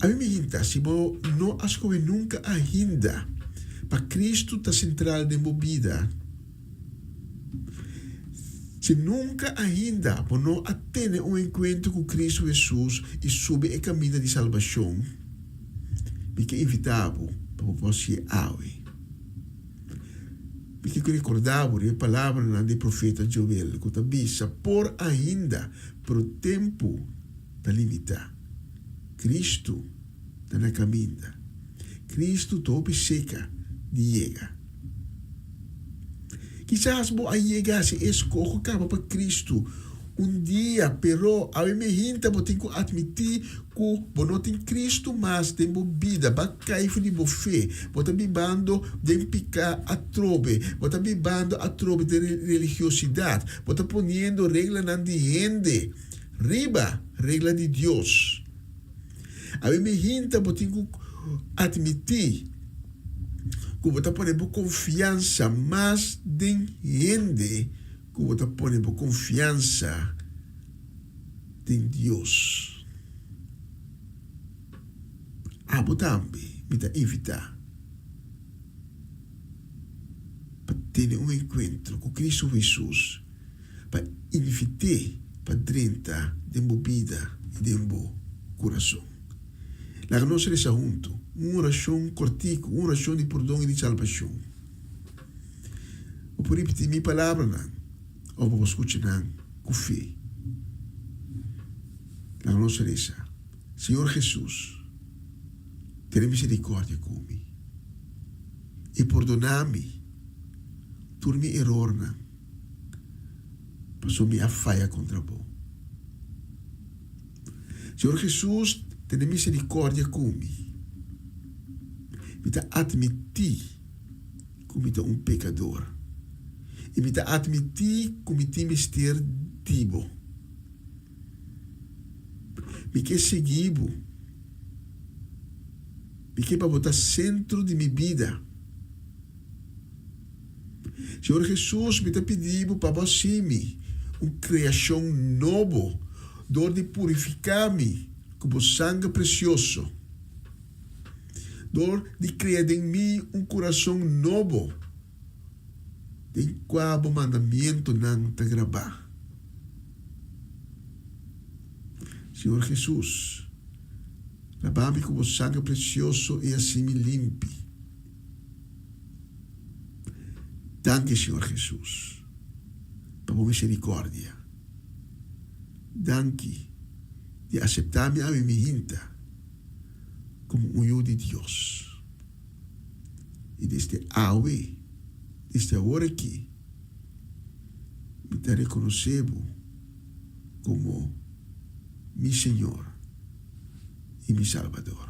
Ami mi hinta, si bo no a skohe nunka ainda pa Kristu ta sentral den bo bida, si nunka ainda bo no a tene un enkuentro ku Kristu Hesus i subi e kaminda di salbashon, mi ke invitá bo pa bo por hasié awe. Mi ke rekordá bo riba e palabranan di profeta Joel ku ta bisa, Por ainda, pero tempu ta limitá. Kristu ta na kaminda. Kristu ta hopi seka di yega. Kisas bo a yega hasi e eskoho kaba pa Kristu un dia, pero awe mehinta bo tin ku atmití ku bo no tin Kristu mas den bo bida. Bo a kai for di bo fe. Bo ta bibando den piká atrobe. Bo ta bibando atrobe den religiosidat. Bo ta poniendo reglanan di hende riba regla di Dios. Awe mehinta bo tin ku atmití. ku bo ta pone bo konfiansa mas den hende ku bo ta pone bo konfiansa den Dios. Abo tambe mi ta invitá pa tene un enkuentro ku Kristu Hesus, pa invit'é pa drenta den bo bida i den bo kurason. Laga nos resa huntu un orashon kòrtiku, un orashon di pordon i di salbashon. Bo por ripití mi palabranan òf bo por skucha nan ku fe. Laga nos resa, Señor Hesus, tene miserikòrdia ku mi i pordoná mi tur mi erornan, pasobra mi a faya kontra Bo. Señor Hesus, tene misericordia cu mi. Mi ta admiti cu mi ta un pecador y mi ta admiti cu mi tin mester di Bo. Mi ke sigui Bo. Mi ke pa Bo ta centro di mi bida. Señor Hesus, mi ta pidi Bo pa Bo haci mi un creacion nobo dor di purifica mi cu Bo sanger precioso, dor di crea den mi un curason nobo den cua Bo mandamientonan ta graba. Señor Hesus, laba mi cu Bo sanger precioso y haci mi limpi. Danki Señor Jesus pa bo misericordia. Danki di acepta mi awe mi hinta como un yu di Dios. Y desde awe, desde awor aki, mi ta reconoce bo como mi Señor y mi Salvador.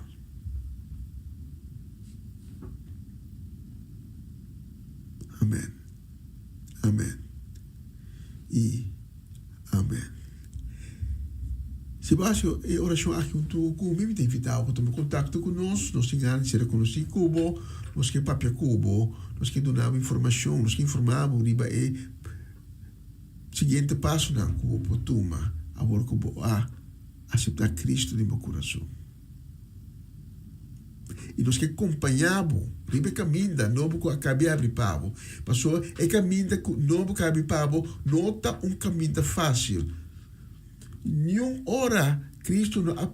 Amen. Amen. I amen. Si bo hasi e orashon aki huntu ku mi, mi ta invitá bo pa tuma kontakto ku nos. Nos tin gana di ser rekonosí ku bo. Nos ke papia ku bo. Nos ke duna bo informashon. Nos ke informá bo riba e siguiente pasonan ku bo por tuma awor ku bo a aseptá Kristu den bo kurason. I nos ke kompañá bo riba e kaminda nobo ku a kabi abri pa bo. Pasobra e kaminda ku nobo ku a abri pa bo no ta un kaminda fásil. Niun ora Kristu no a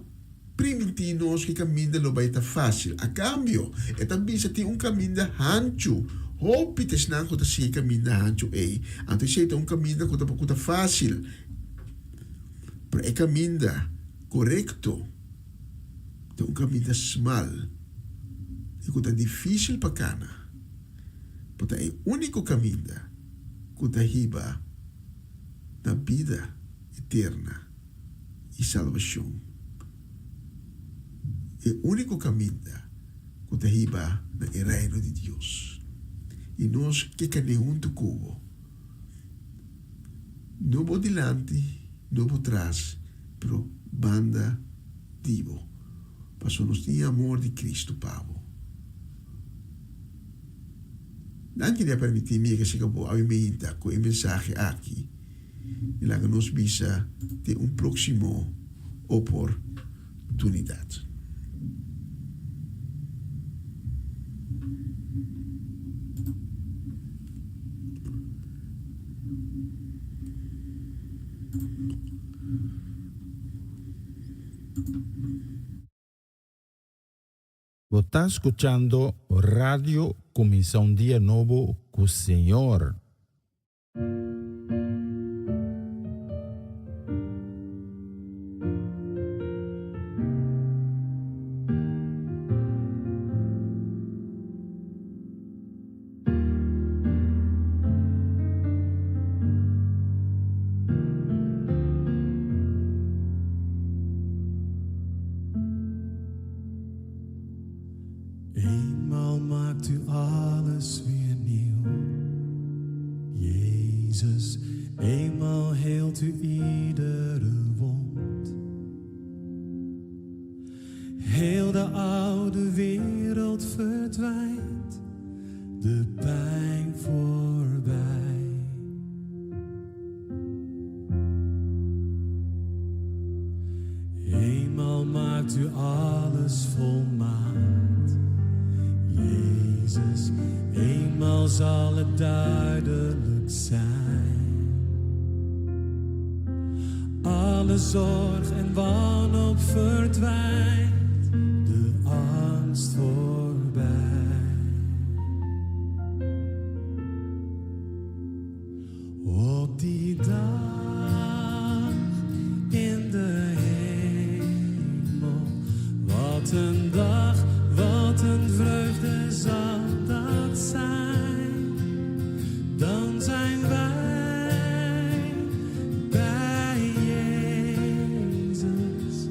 primintí nos ku e kaminda lo bai ta fásil. A kambio, e ta bisa tin un kaminda hanchu. Hopi ta esnan ku ta sigui e kaminda hanchu ei. Anto esei ta un kaminda ku ta ku ta fásil. Pero e kaminda korekto. Ta un kaminda smal i ku ta difísil pa kana, pero ta e úniko kaminda ku ta hiba na bida eterna i salbashon. E úniko kaminda ku ta hiba na e Reino di Dios. I nos ke kan'é huntu ku bo. No bo dilanti, no bo tras, pero banda di bo, pasobra nos tin e amor di Cristo pa bo. Danki di a permiti mi yega cerca bo awe meinta cu e mensahe aki y laga nos bisa den un proximo oportunidad. Bo ta scuchando Radio Cuminsa un Dia Nobo cu Señor. Eenmaal maakt u alles weer nieuw. Jezus, eenmaal heelt u iedere wond. Heel de oude wereld verdwijnt. pijn voorbij. Eenmaal maakt u alles volmaakt. Jezus, eenmaal zal het duidelijk zijn. Alle zorg en wanhoop verdwijnt, de angst voorbij. Op die dag in de hemel, wat een dag, wat een vreugde zal dat zijn. Dan zijn wij bij Jezus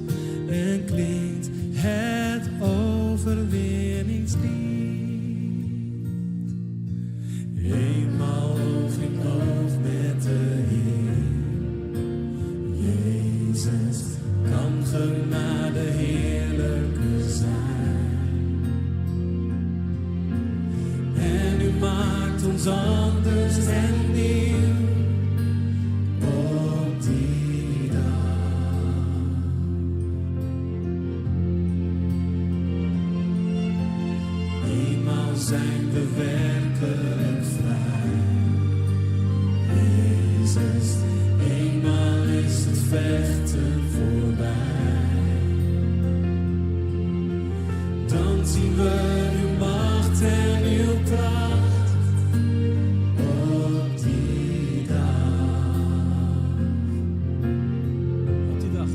en klinkt het overwinningslied. Eenmaal oog in oog met de Heer. Jezus kan genade heerlijker zijn. En u maakt ons anders en nieuw op die dag. Eenmaal zijn we werkelijk vrij. Jezus, eenmaal is het vechten voorbij. Dan zien we uw macht en uw kracht op die dag. Op die dag.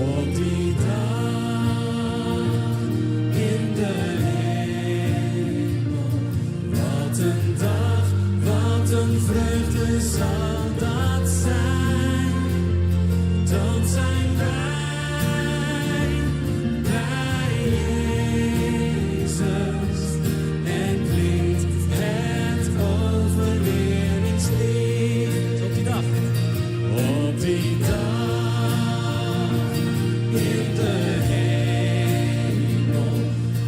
Op die dag in de hemel. Wat een dag, wat een vreugde zal dat zijn. Dan zijn wij bij Jezus en klinkt het overwinningslied. Op die dag. Op die dag in de hemel.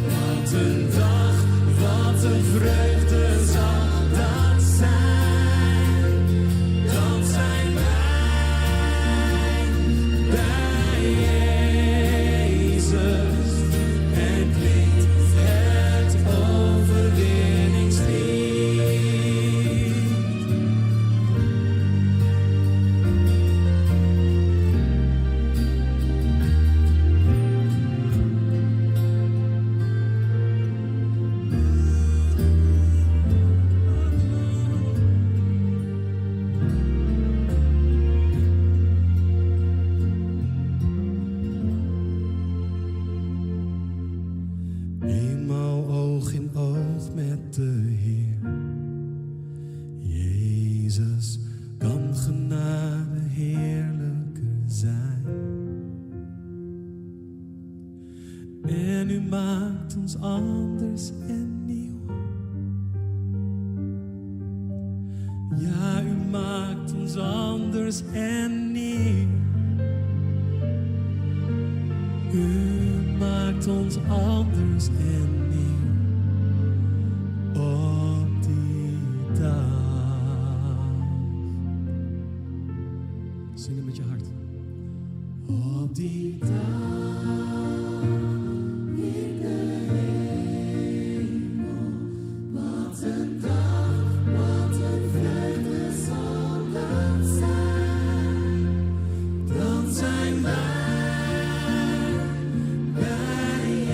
Wat een dag, wat een vreugde zal dat zijn. Dan zijn wij bij Jezus en klinkt het overwinningslied. Eenmaal oog in oog met de Heer. Jezus kan genade heerlijker zijn. En u maakt ons anders en nieuw. Ja, u maakt ons anders en nieuw. U maakt ons anders en nieuw op die dag. Zing het met je hart. Op die dag in de hemel. Wat een dag, wat een vreugde zal dat zijn. Dan zijn wij bij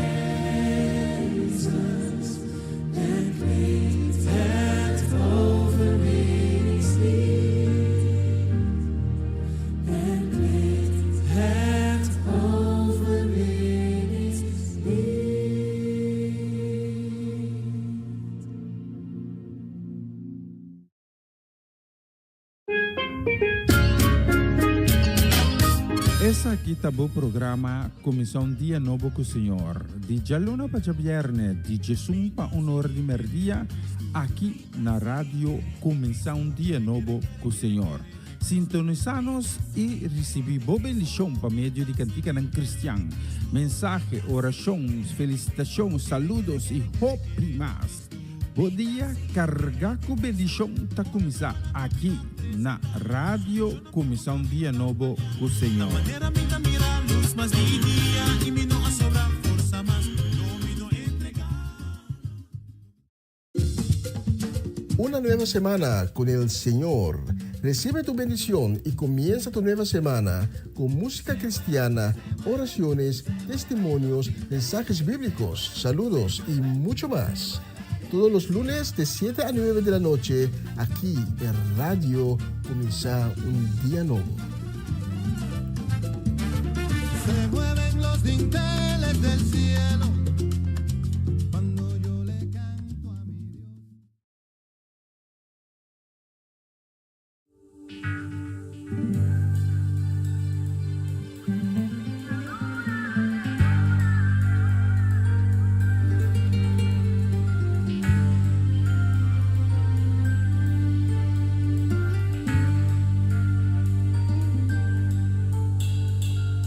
Jezus en klinkt het overwinningslied. En klinkt het overwinningslied. Esaki ta bo programa Kuminsá un Dia Nobo ku Señor, di djaluna pa djabièrnè, di djesun pa un or di mèrdia, aki na Radio Kuminsá un Dia Nobo ku Señor. Sintonisá nos i risibí bo bendishon pa medio di kantikanan kristian, mensahe, orashon, felisitashon, saludos i hopi mas. Bo dia kargá ku bendishon ta kuminsá aki na Radio Kuminsá un Dia Nobo ku Señor. Una nueva semana con el Señor. Recibe tu bendición y comienza tu nueva semana con música cristiana, oraciones, testimonios, mensajes bíblicos, saludos y mucho más. Todos los lunes de 7 a 9 de la noche, aquí en Radio Comienza un Día Nuevo. Se mueven los dinteles del cielo cuando yo le canto a mi Dios.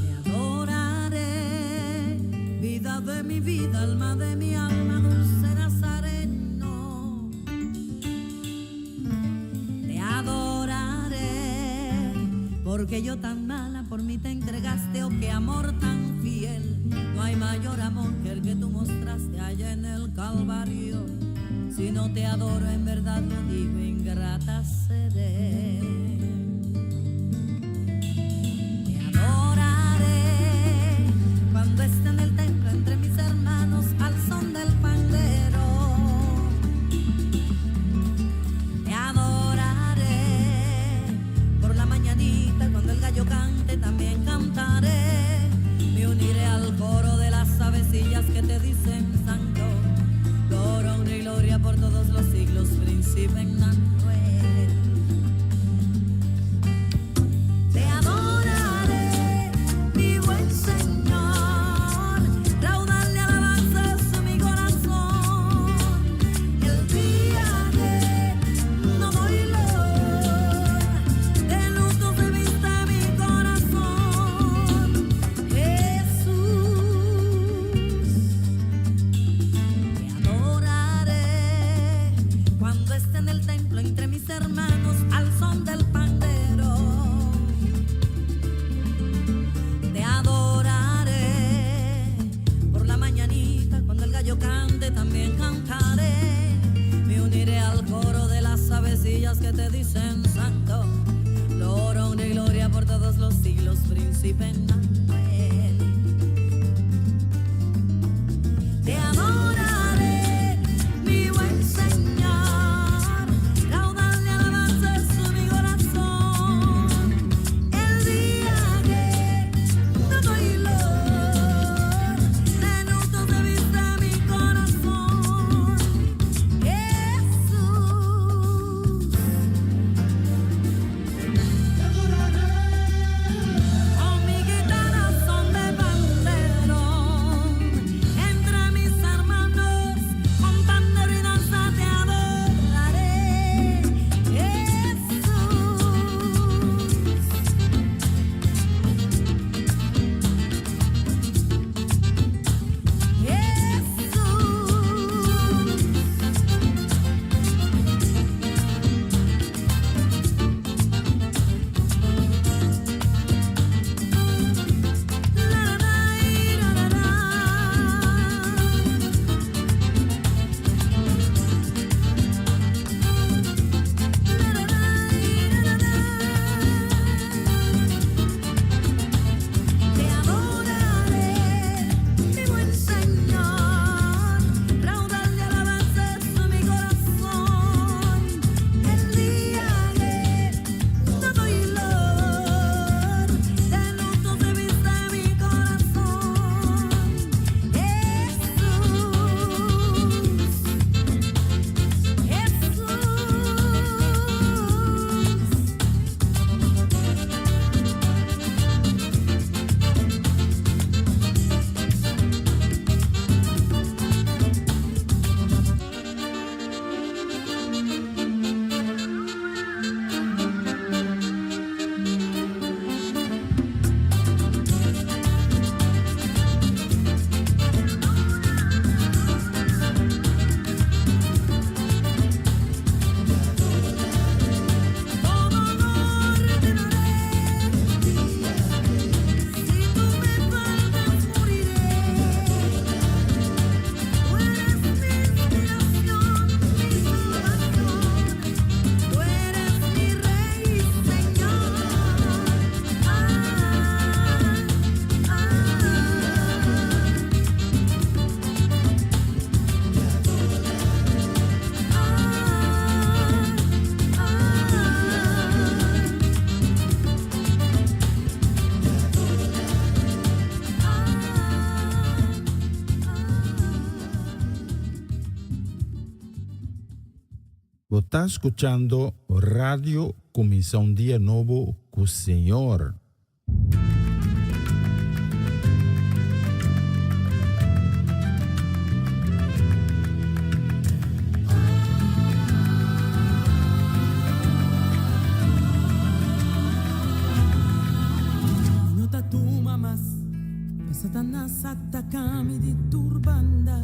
Te adoraré, vida de mi vida, alma de mi alma, dulce Nazareno. Te adoraré, porque yo tan mala por mí te entregaste, oh qué amor tan fiel. No hay mayor amor que el que tú mostraste allá en el Calvario. Si no te adoro, en verdad lo digo, ingrata seré. Te adoraré cuando esté en el templo entre mis hermanos al son del pandero. Te adoraré por la mañanita cuando el gallo cante también cantaré. Me uniré al coro de las avecillas que te dicen santo. Gloria, honra y gloria por todos los siglos, príncipe Emmanuel. Te adoraré, mi buen Señor, raudal de alabanzas mi corazón. El día que no dolor, de luto se viste mi corazón, Jesús. Te adoraré cuando esté en el templo entre mis hermanos al son del pandero. Te adoraré por la mañanita cuando el gallo cante también cantaré. Me uniré al coro de las avecillas que te dicen santo. Gloria, honra y gloria por todos los siglos, príncipe Emmanuel. Te adoraré, mi buen Señor, raudal de alabanzas mi corazón. El día que no dolor, de luto se viste mi corazón, Jesús. Con mi guitarra Bo ta skuchando Radio Kuminsá un Dia Nobo ku Señor. Mi no ta tuma mas pa Satanas atacá mi di tur banda,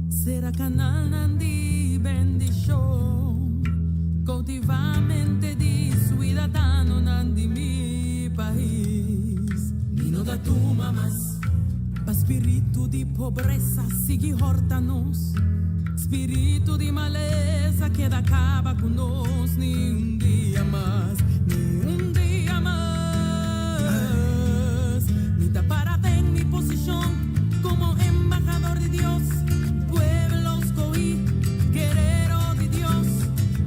Sera canalnan di bendicion, Cautiva mente di ciudadanonan di mi pais. Mi no ta tuma mas pa spiritu di pobresa sigui horta nos, Spiritu di malesa keda caba cu nos, Ni un dia mas, ni un dia mas. Mi ta para den mi posicion como embahador di Dios, Pueblo scogi, guerero di Dios,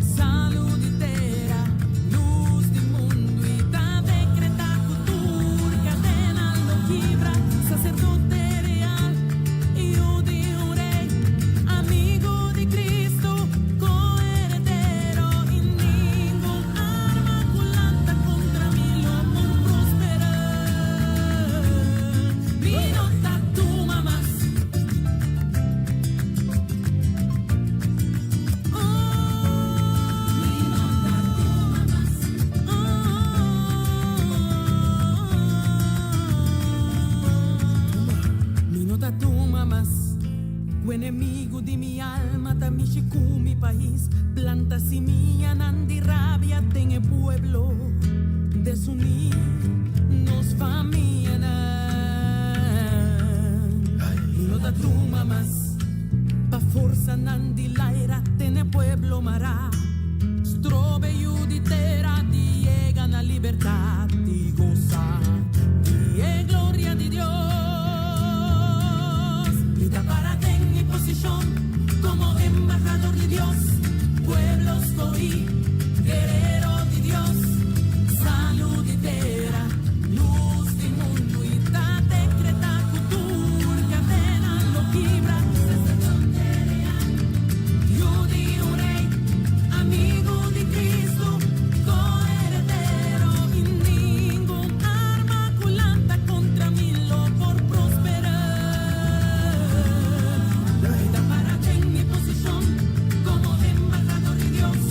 Salu di tera, luz di mundo y ta decreta cu tur cadena lo kibra, Sacerdote real, yiu di un rey, amigo di Cristo, coheredero, y ningun arma cu lanta contra mi lo por prospera. Mi no ta tuma mas. Oh, mi no ta tuma mas. Oh, mi no ta tuma mas. Cu enemigo di mi alma ta mishi cu mi pais, Planta simianan di rabia den e pueblo, Desuni nos famianan. Mi no ta tuma mas pa forsanan di laira tene pueblo mará, Strobe yu di tera di yega na libertad i gosa di e gloria di Dios. Mi ta para den mi posicion como embahador di Dios, Pueblo scogi, guerero di Dios, Salu di tera, luz di mundo y ta decreta cu tur cadena lo kibra, Sacerdote real, yu di un rey, amigo di Cristo, coheredero, y ningun arma cu lanta contra mi lo por prospera. Mi ta para den mi posicion como embahador di Dios.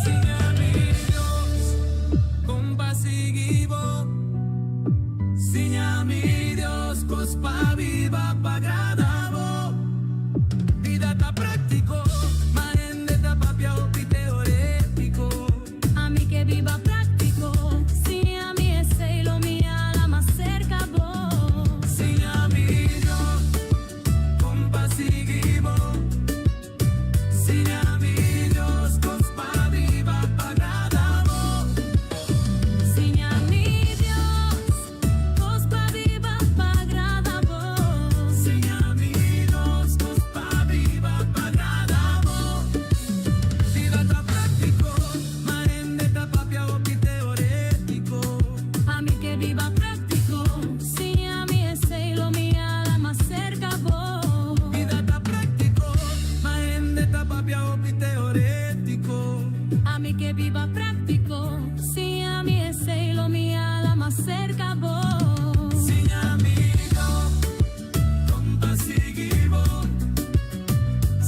Siña mi Dios, kon pa sigui bo. Siña mi Dios, kos pa biba pa agrada bo. Bida ta práktiko, ma hende ta papia hopi teorétiko. Ami ke biba práktiko, siña mi esei lo mi hala mas serka bo. Siña mi Dios, kon pa sigui bo. Siña mi Dios, kos pa biba pa agrada bo. Siña mi Dios, kos pa biba pa agrada bo. Siña mi Dios, kos pa biba pa agrada bo. Bida ta práktiko, ma hende ta papia hopi teorétiko. Ami ke biba práktiko, siña mi esei lo mi hala mas serka bo. Bida ta práktiko, ma hende ta papia hopi teorétiko. Ami ke biba práktiko, siña mi esei lo mi hala mas serka bo. Siña mi Dios, kon pa sigui bo.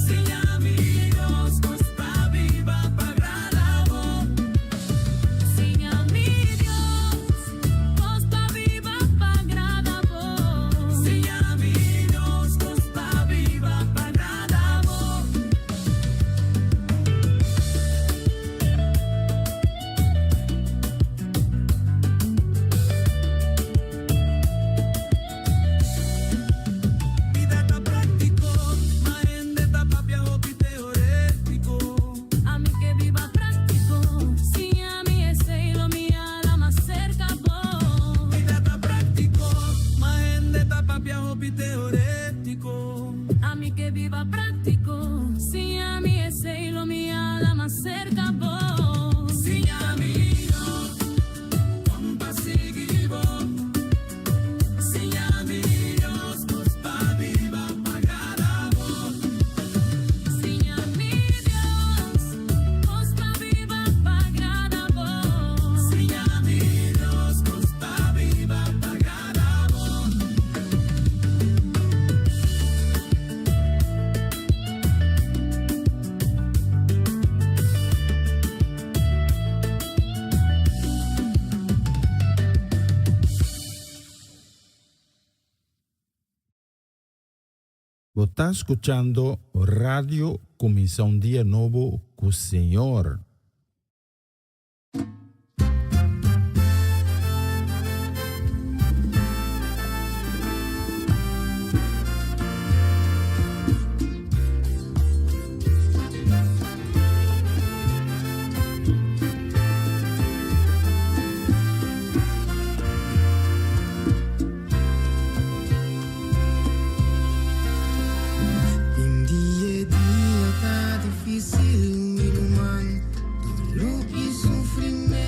Siña mi Dios, kos pa biba pa agrada bo. Siña mi Dios, kos pa biba pa agrada bo. Siña mi Dios, kos pa biba pa agrada bo. Bida ta práktiko, ma hende ta papia hopi teorétiko. Ami ke biba práktiko, siña mi esei lo mi hala mas serka bo. Bida ta práktiko, ma hende ta papia hopi teorétiko. Ami ke biba práktiko, siña mi esei lo mi hala mas serka bo. Siña mi Dios, kon pa sigui bo. Siña mi Dios, kos pa biba pa agrada bo. Siña mi Dios, kos pa biba pa agrada bo. Siña mi Dios, kos pa biba pa agrada bo. Bo ta skuchando Radio Kuminsá un Dia Nobo ku Señor. Den dia dia ta difísil, mi ruman. Doló i sufrimentu.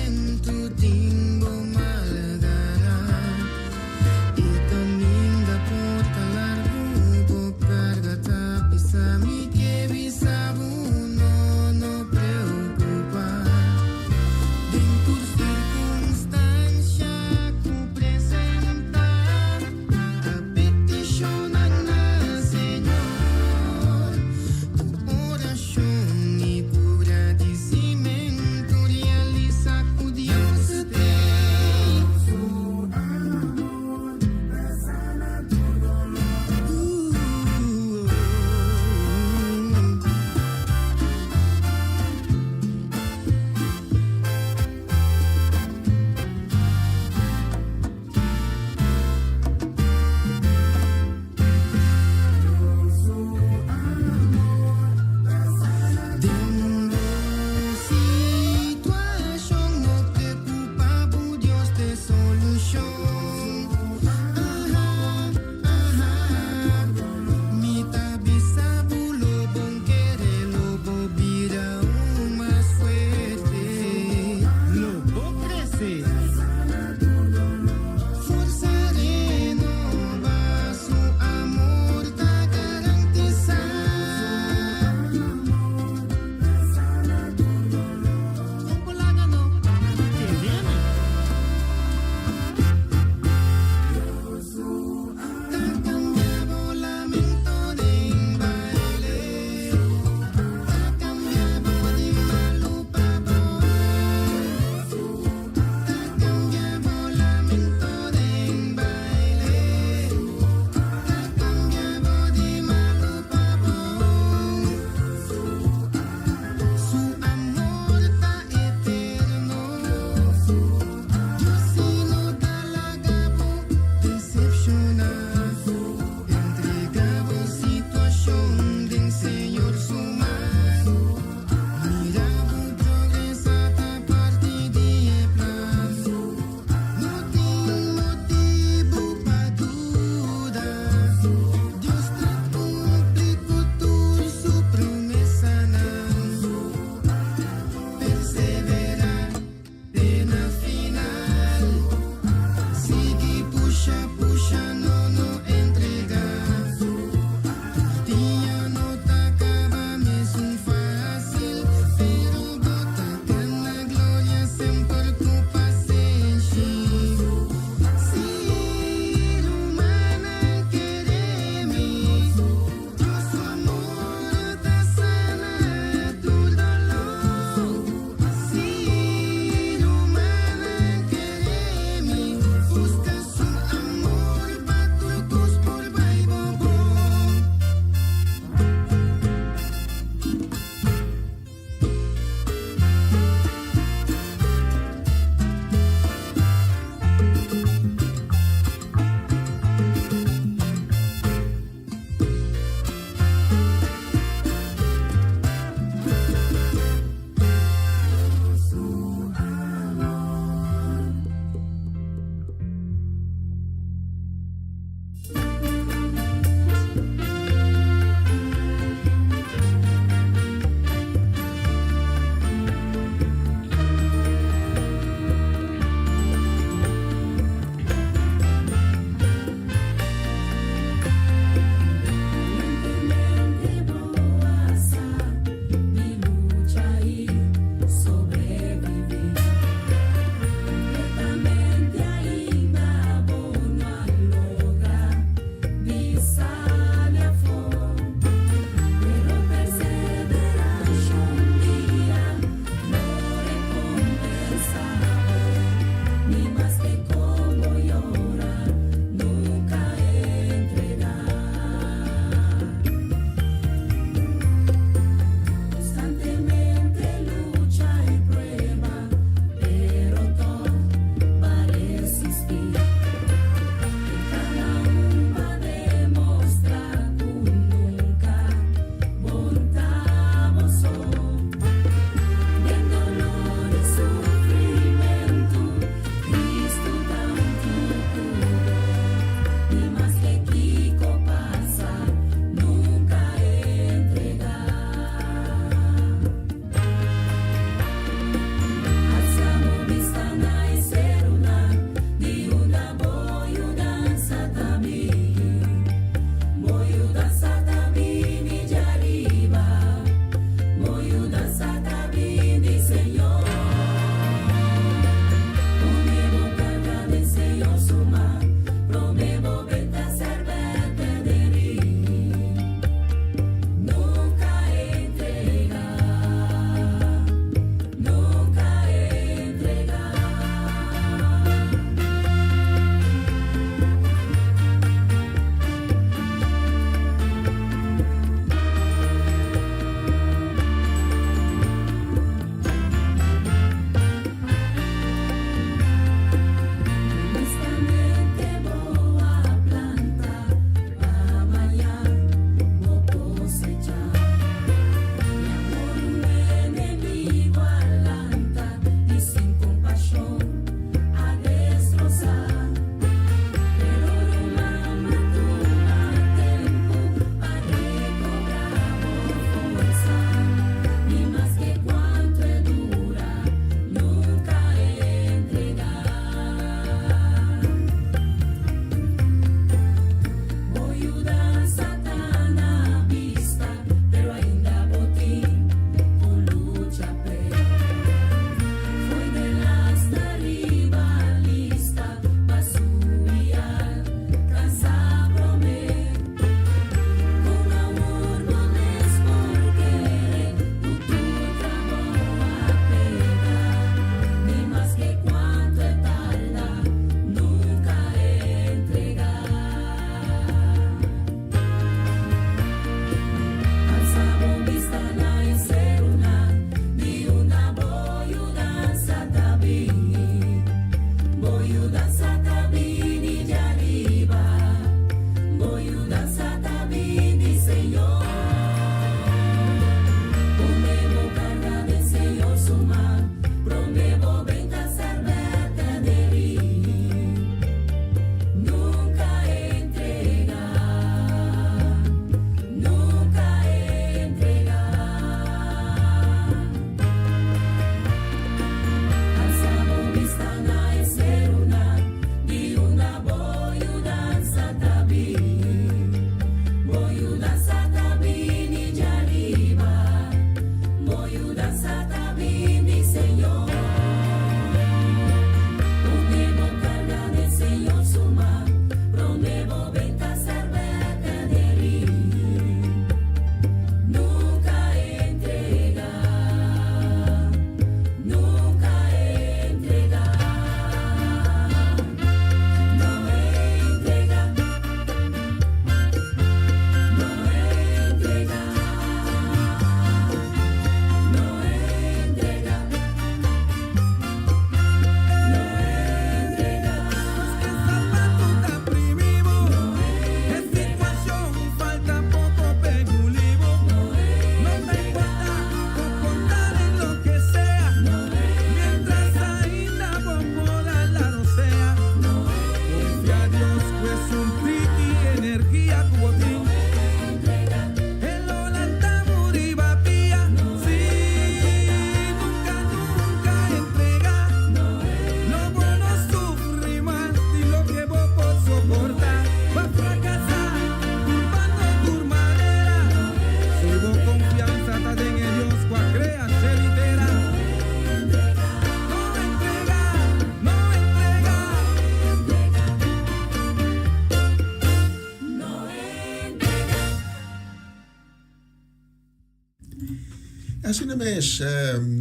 Asina mes,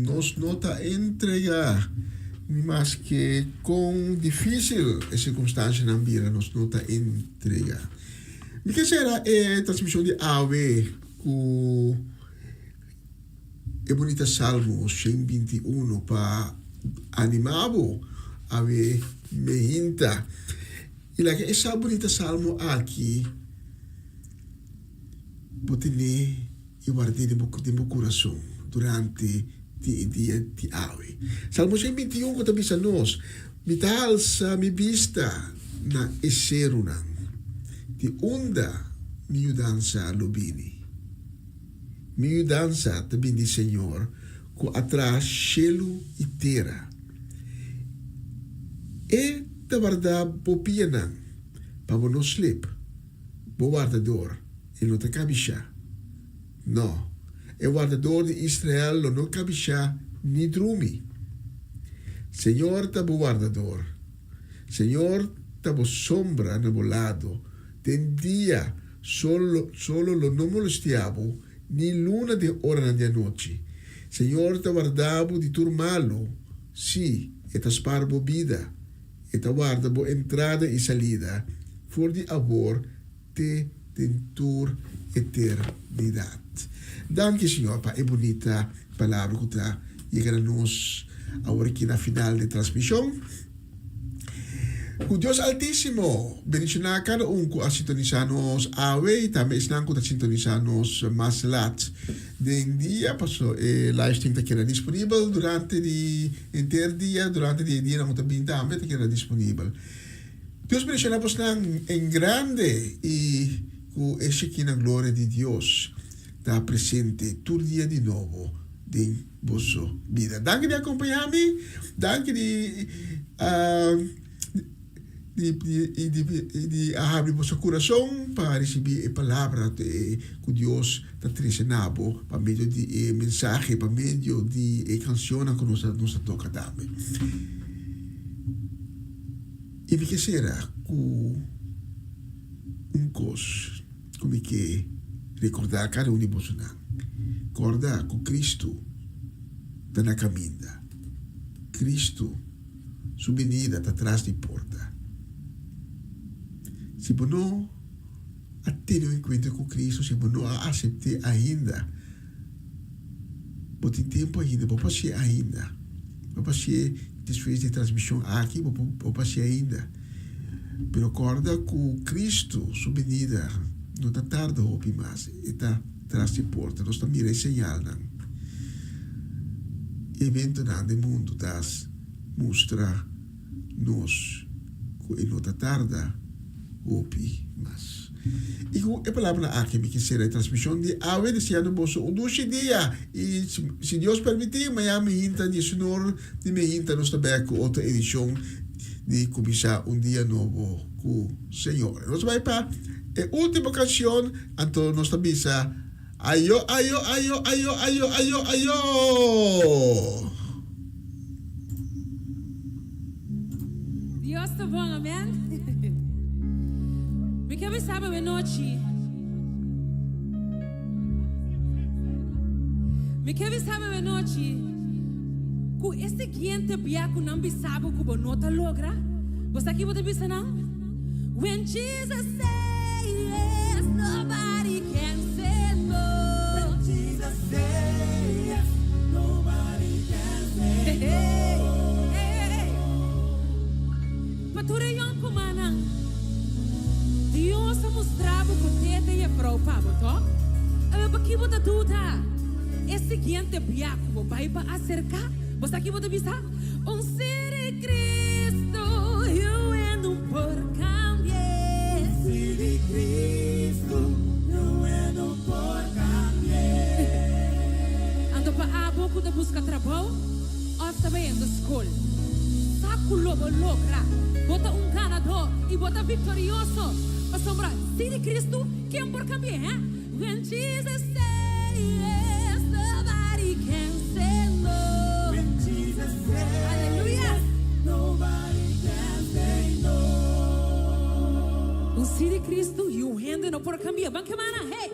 nos no ta entregá, ni maske kon difísil e sirkunstansianan bira, nos no ta entregá. Mi ke sera e transmishon di awe ku e bunita Salmo 121 pa animá bo awe meinta. I laga e sa bunita salmo aki bo tene i ward'é den bo den bo kurason durante di e dia di awe. Salmo 121 ku ta bisa nos, Mi ta halsa mi bista na e serunan, di unda mi yudansa lo bini? Mi yudansa ta bini di Señor ku a traha shelu i tera. E ta warda bo pianan pa bo no slip, bo wardador, e no ta kabishá. No, e wardador di Israel lo no kabishá ni drumi. Señor ta bo wardador. Señor ta bo sombra na bo lado den dia, sol solo lo no molestiá bo, ni luna den oranan di anochi. Señor ta warda bo di tur malu, sí, e ta spar bo bida. E ta warda bo entrada i salida for di awor te den tur eternidat. Danki, Señor, pa e bunita palabra ku ta yega na nos awor aki na final di transmishon. Ku Dios Altísimo bendishoná kada un ku a sintonisá nos awe i tambe esnan ku ta sintonisá nos mas lat den dia, pasobra e livestream ta keda disponibel durante di henter dia, durante di e dianan ku ta bin tambe ta keda disponibel. Dios bendishoná bosnan en grande i ku e Shekinah gloria di Dios ta presente tur dia di nobo den boso bida. Danki di akompañá mi, danki di di di di a habri boso kurason pa risibí e palabra ku Dios ta trese na bo pa medio di e mensahe, pa medio di e kanshonnan ku nos nos a toka tambe. I mi ke sera ku un kos ku mi ke rekordá kada un di bosonan, Kòrda ku Kristu ta na kaminda. Kristu su binida ta tras di porta. Si bo no a tene un enkuentro ku Kristu, si bo no a asept'é ainda, bo tin tempu ainda, bo por hasié ainda. Bo por hasié despues di e transmishon aki, bo por hasié ainda. Pero kòrda ku Kristu su binida no ta tarda hopi mas, e ta tras di porta. Nos ta mira e señalnan. E eventonan den mundu ta mustra nos ku e no ta tarda hopi mas. I ku e palabranan aki mi ke sera e transmishon di awe deseando boso un dushi dia i si Dios permití mañana mi hinta diesunor di mi hinta nos ta bek ku otro edishon di Kuminsá un Dia Nobo ku Señor. Nos bai pa e último kanshon anto nos ta bisa ayo ayo ayo ayo ayo ayo ayo. Dios ta bon, amen. Mi ke bisa bo e nochi. Mi ke bisa bo e nochi ku e siguiente bia ku nan bisa bo ku bo no ta logra, bo sa ki bo ta bisa nan? When Jesus say yes, nobody can say no. When Jesus say yes, nobody can say no. Hey, hey, hey. Pa tur e yònkumannan, Dios a mustra bo ku tete i e frou pa bo, tòg? Awe pa ki bo ta duda? E siguiente bia ku bo bai pa aserká, bo sa ki bo ta bisa? Un si di Cristo, yu en un por cambi'é. Un si di Cristo, yu en un por cambi'é. Anto pa abo ku ta buska trabou òf ta bayendo skol, sa ku lo bo logra. Bo ta un ganadó i bo ta viktorioso, pasobra si di Cristo, ken por cambi'é, hè? When Jesus say yes, nobody can say no. When Jesus say Aleluya. yes, nobody can say no. Un si di Cristo, yu hende no por cambia. Ban kemana, hey!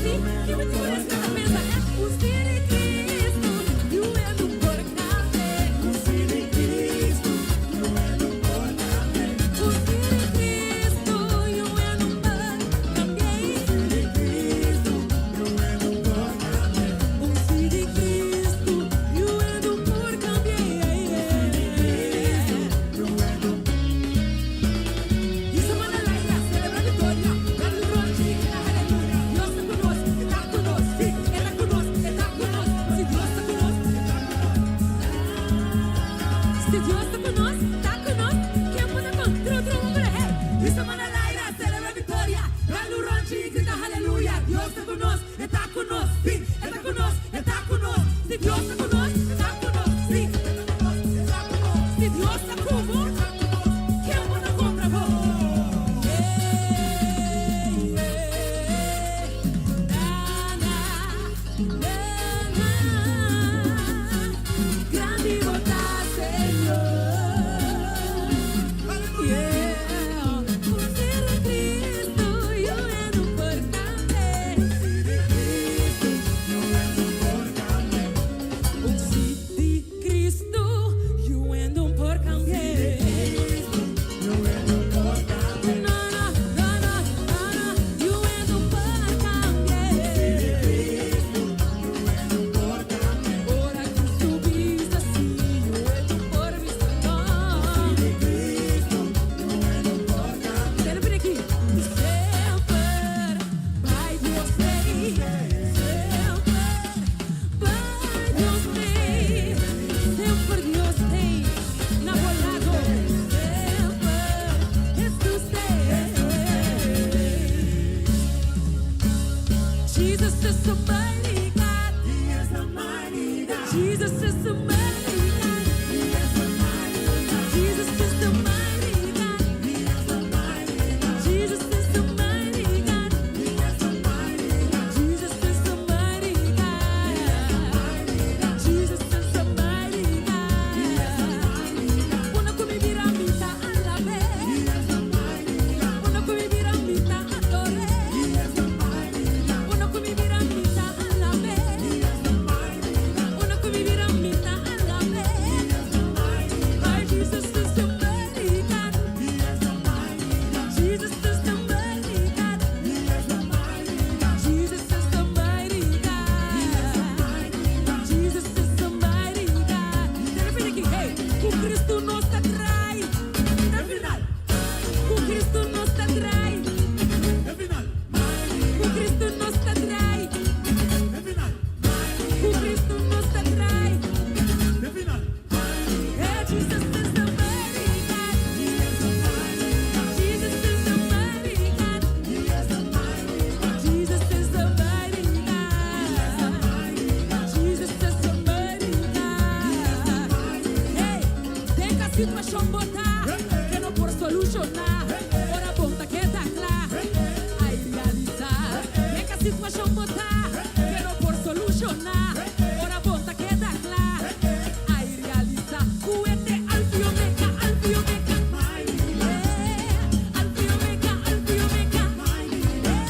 Si, ki bo tin ku respeta pensa, eh? Unsi di Cristo, yu e no por cambia. Unsi di Cristo, yu e no por cambia. Unsi di Cristo, yu e no por cambia. Unsi di Cristo, yu e no por cambia. Unsi di Cristo, yu e no por cambia. Yu e no. Y semana larga, celebra victoria. Dal un ronchi, grita aleluya. Dios ta cu nos, ta cu nos, si, E ta cu nos, E ta cu nos. Si Dios ta cu nos, si Dios ta cu nos, ta cu nos. Ken por ta contra otro homber? Hey! Y semana larga, celebra victoria. Dal un ronchi, grita aleluya. Dios ta cu nos, ta cu nos, si, E ta cu nos, E ta cu nos. Si Dios ta cu nos, ta cu nos, si, E ta cu nos, ta cu nos. Si Dios ta cu bo, ken por ta contra bo? Hey, hey, na, na, na, na. Grandi bo ta, Señor. Yeah. Unsi di Cristo, yu e no por cambia. Unsi di Cristo, yu e no por cambia. Unsi di Cristo, yu e no por cambia. No, no, no, no, no, no, yu e no por cambia. Ora Cristo bisa si, yu e no por bisa no. Semper aki. Semper bai Dios t'ei. Semper bai Dios t'ei. Semper Dios t'ei. Na bo lado. Semper Jesus t'ei. Jesus is the mighty God. He is the mighty God. Jesus is the mighty God. He is the mighty God. Jesus is the mighty God. He is the mighty God. Jesus is the mighty God. He is the mighty God. Jesus is the mighty God. Jesus is the mighty God. He is the mighty God. Unda cu mi bira mi ta alab'e. He is the mighty God. Unda cu mi bira mi ta ador'e. He is the mighty God. Unda cu mi bira mi ta alab'e. He is the mighty God. Unda cu mi bira mi ta alab'e. He is the mighty God. My Jesus is the mighty God. He is the mighty God. Jesus is the mighty God. He is the mighty God. Jesus is the mighty God. He is the mighty God. Jesus is the mighty God. Repeat aki, hey, cu Cristo nos ta draai. Na final. Cu Cristo nos ta draai. Cu Cristo nos ta draai. Cu Cristo nos ta draai. Hey, Jesus is the mighty God. He is the mighty God. Jesus is the mighty God. He is the mighty God. Jesus is the mighty God. Jesus is the mighty God. Hey, den ki situacion bo ta, cu no por soluciona. Ora bon ta keda cla, ay realisa. Den ki situacion bo ta, cu no por soluciona. Ora bon ta keda cla, ay realisa. Cu E ta Alfa y Omega, Alfa y Omega. Yeah. Alfa y Omega, Alfa y Omega. Yeah.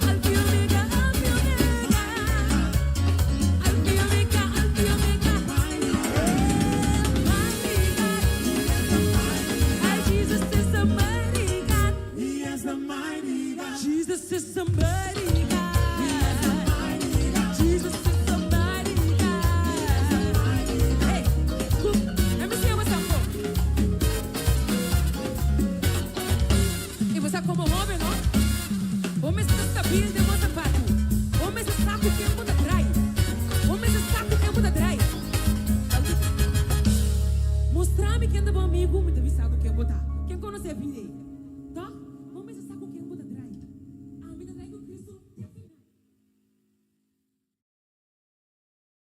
Alfa y Omega, Alfa y Omega. Alfa y Omega, Alfa y Omega. Mighty God. Ay, Jesus is the mighty God. He is the mighty God. Jesus is the mighty God. Jesus is the mighty God. Hey, let me see what's up. Y bo como hoben, no? Bo mester ta stabil den bo sapato. Bo mester sa cu ken bo ta draai. Bo mester sa cu ken bo ta draai. Mustra mi ken ta bo amigo, mi ta bisa bo ken bo ta. Ken conoce e video? Ta?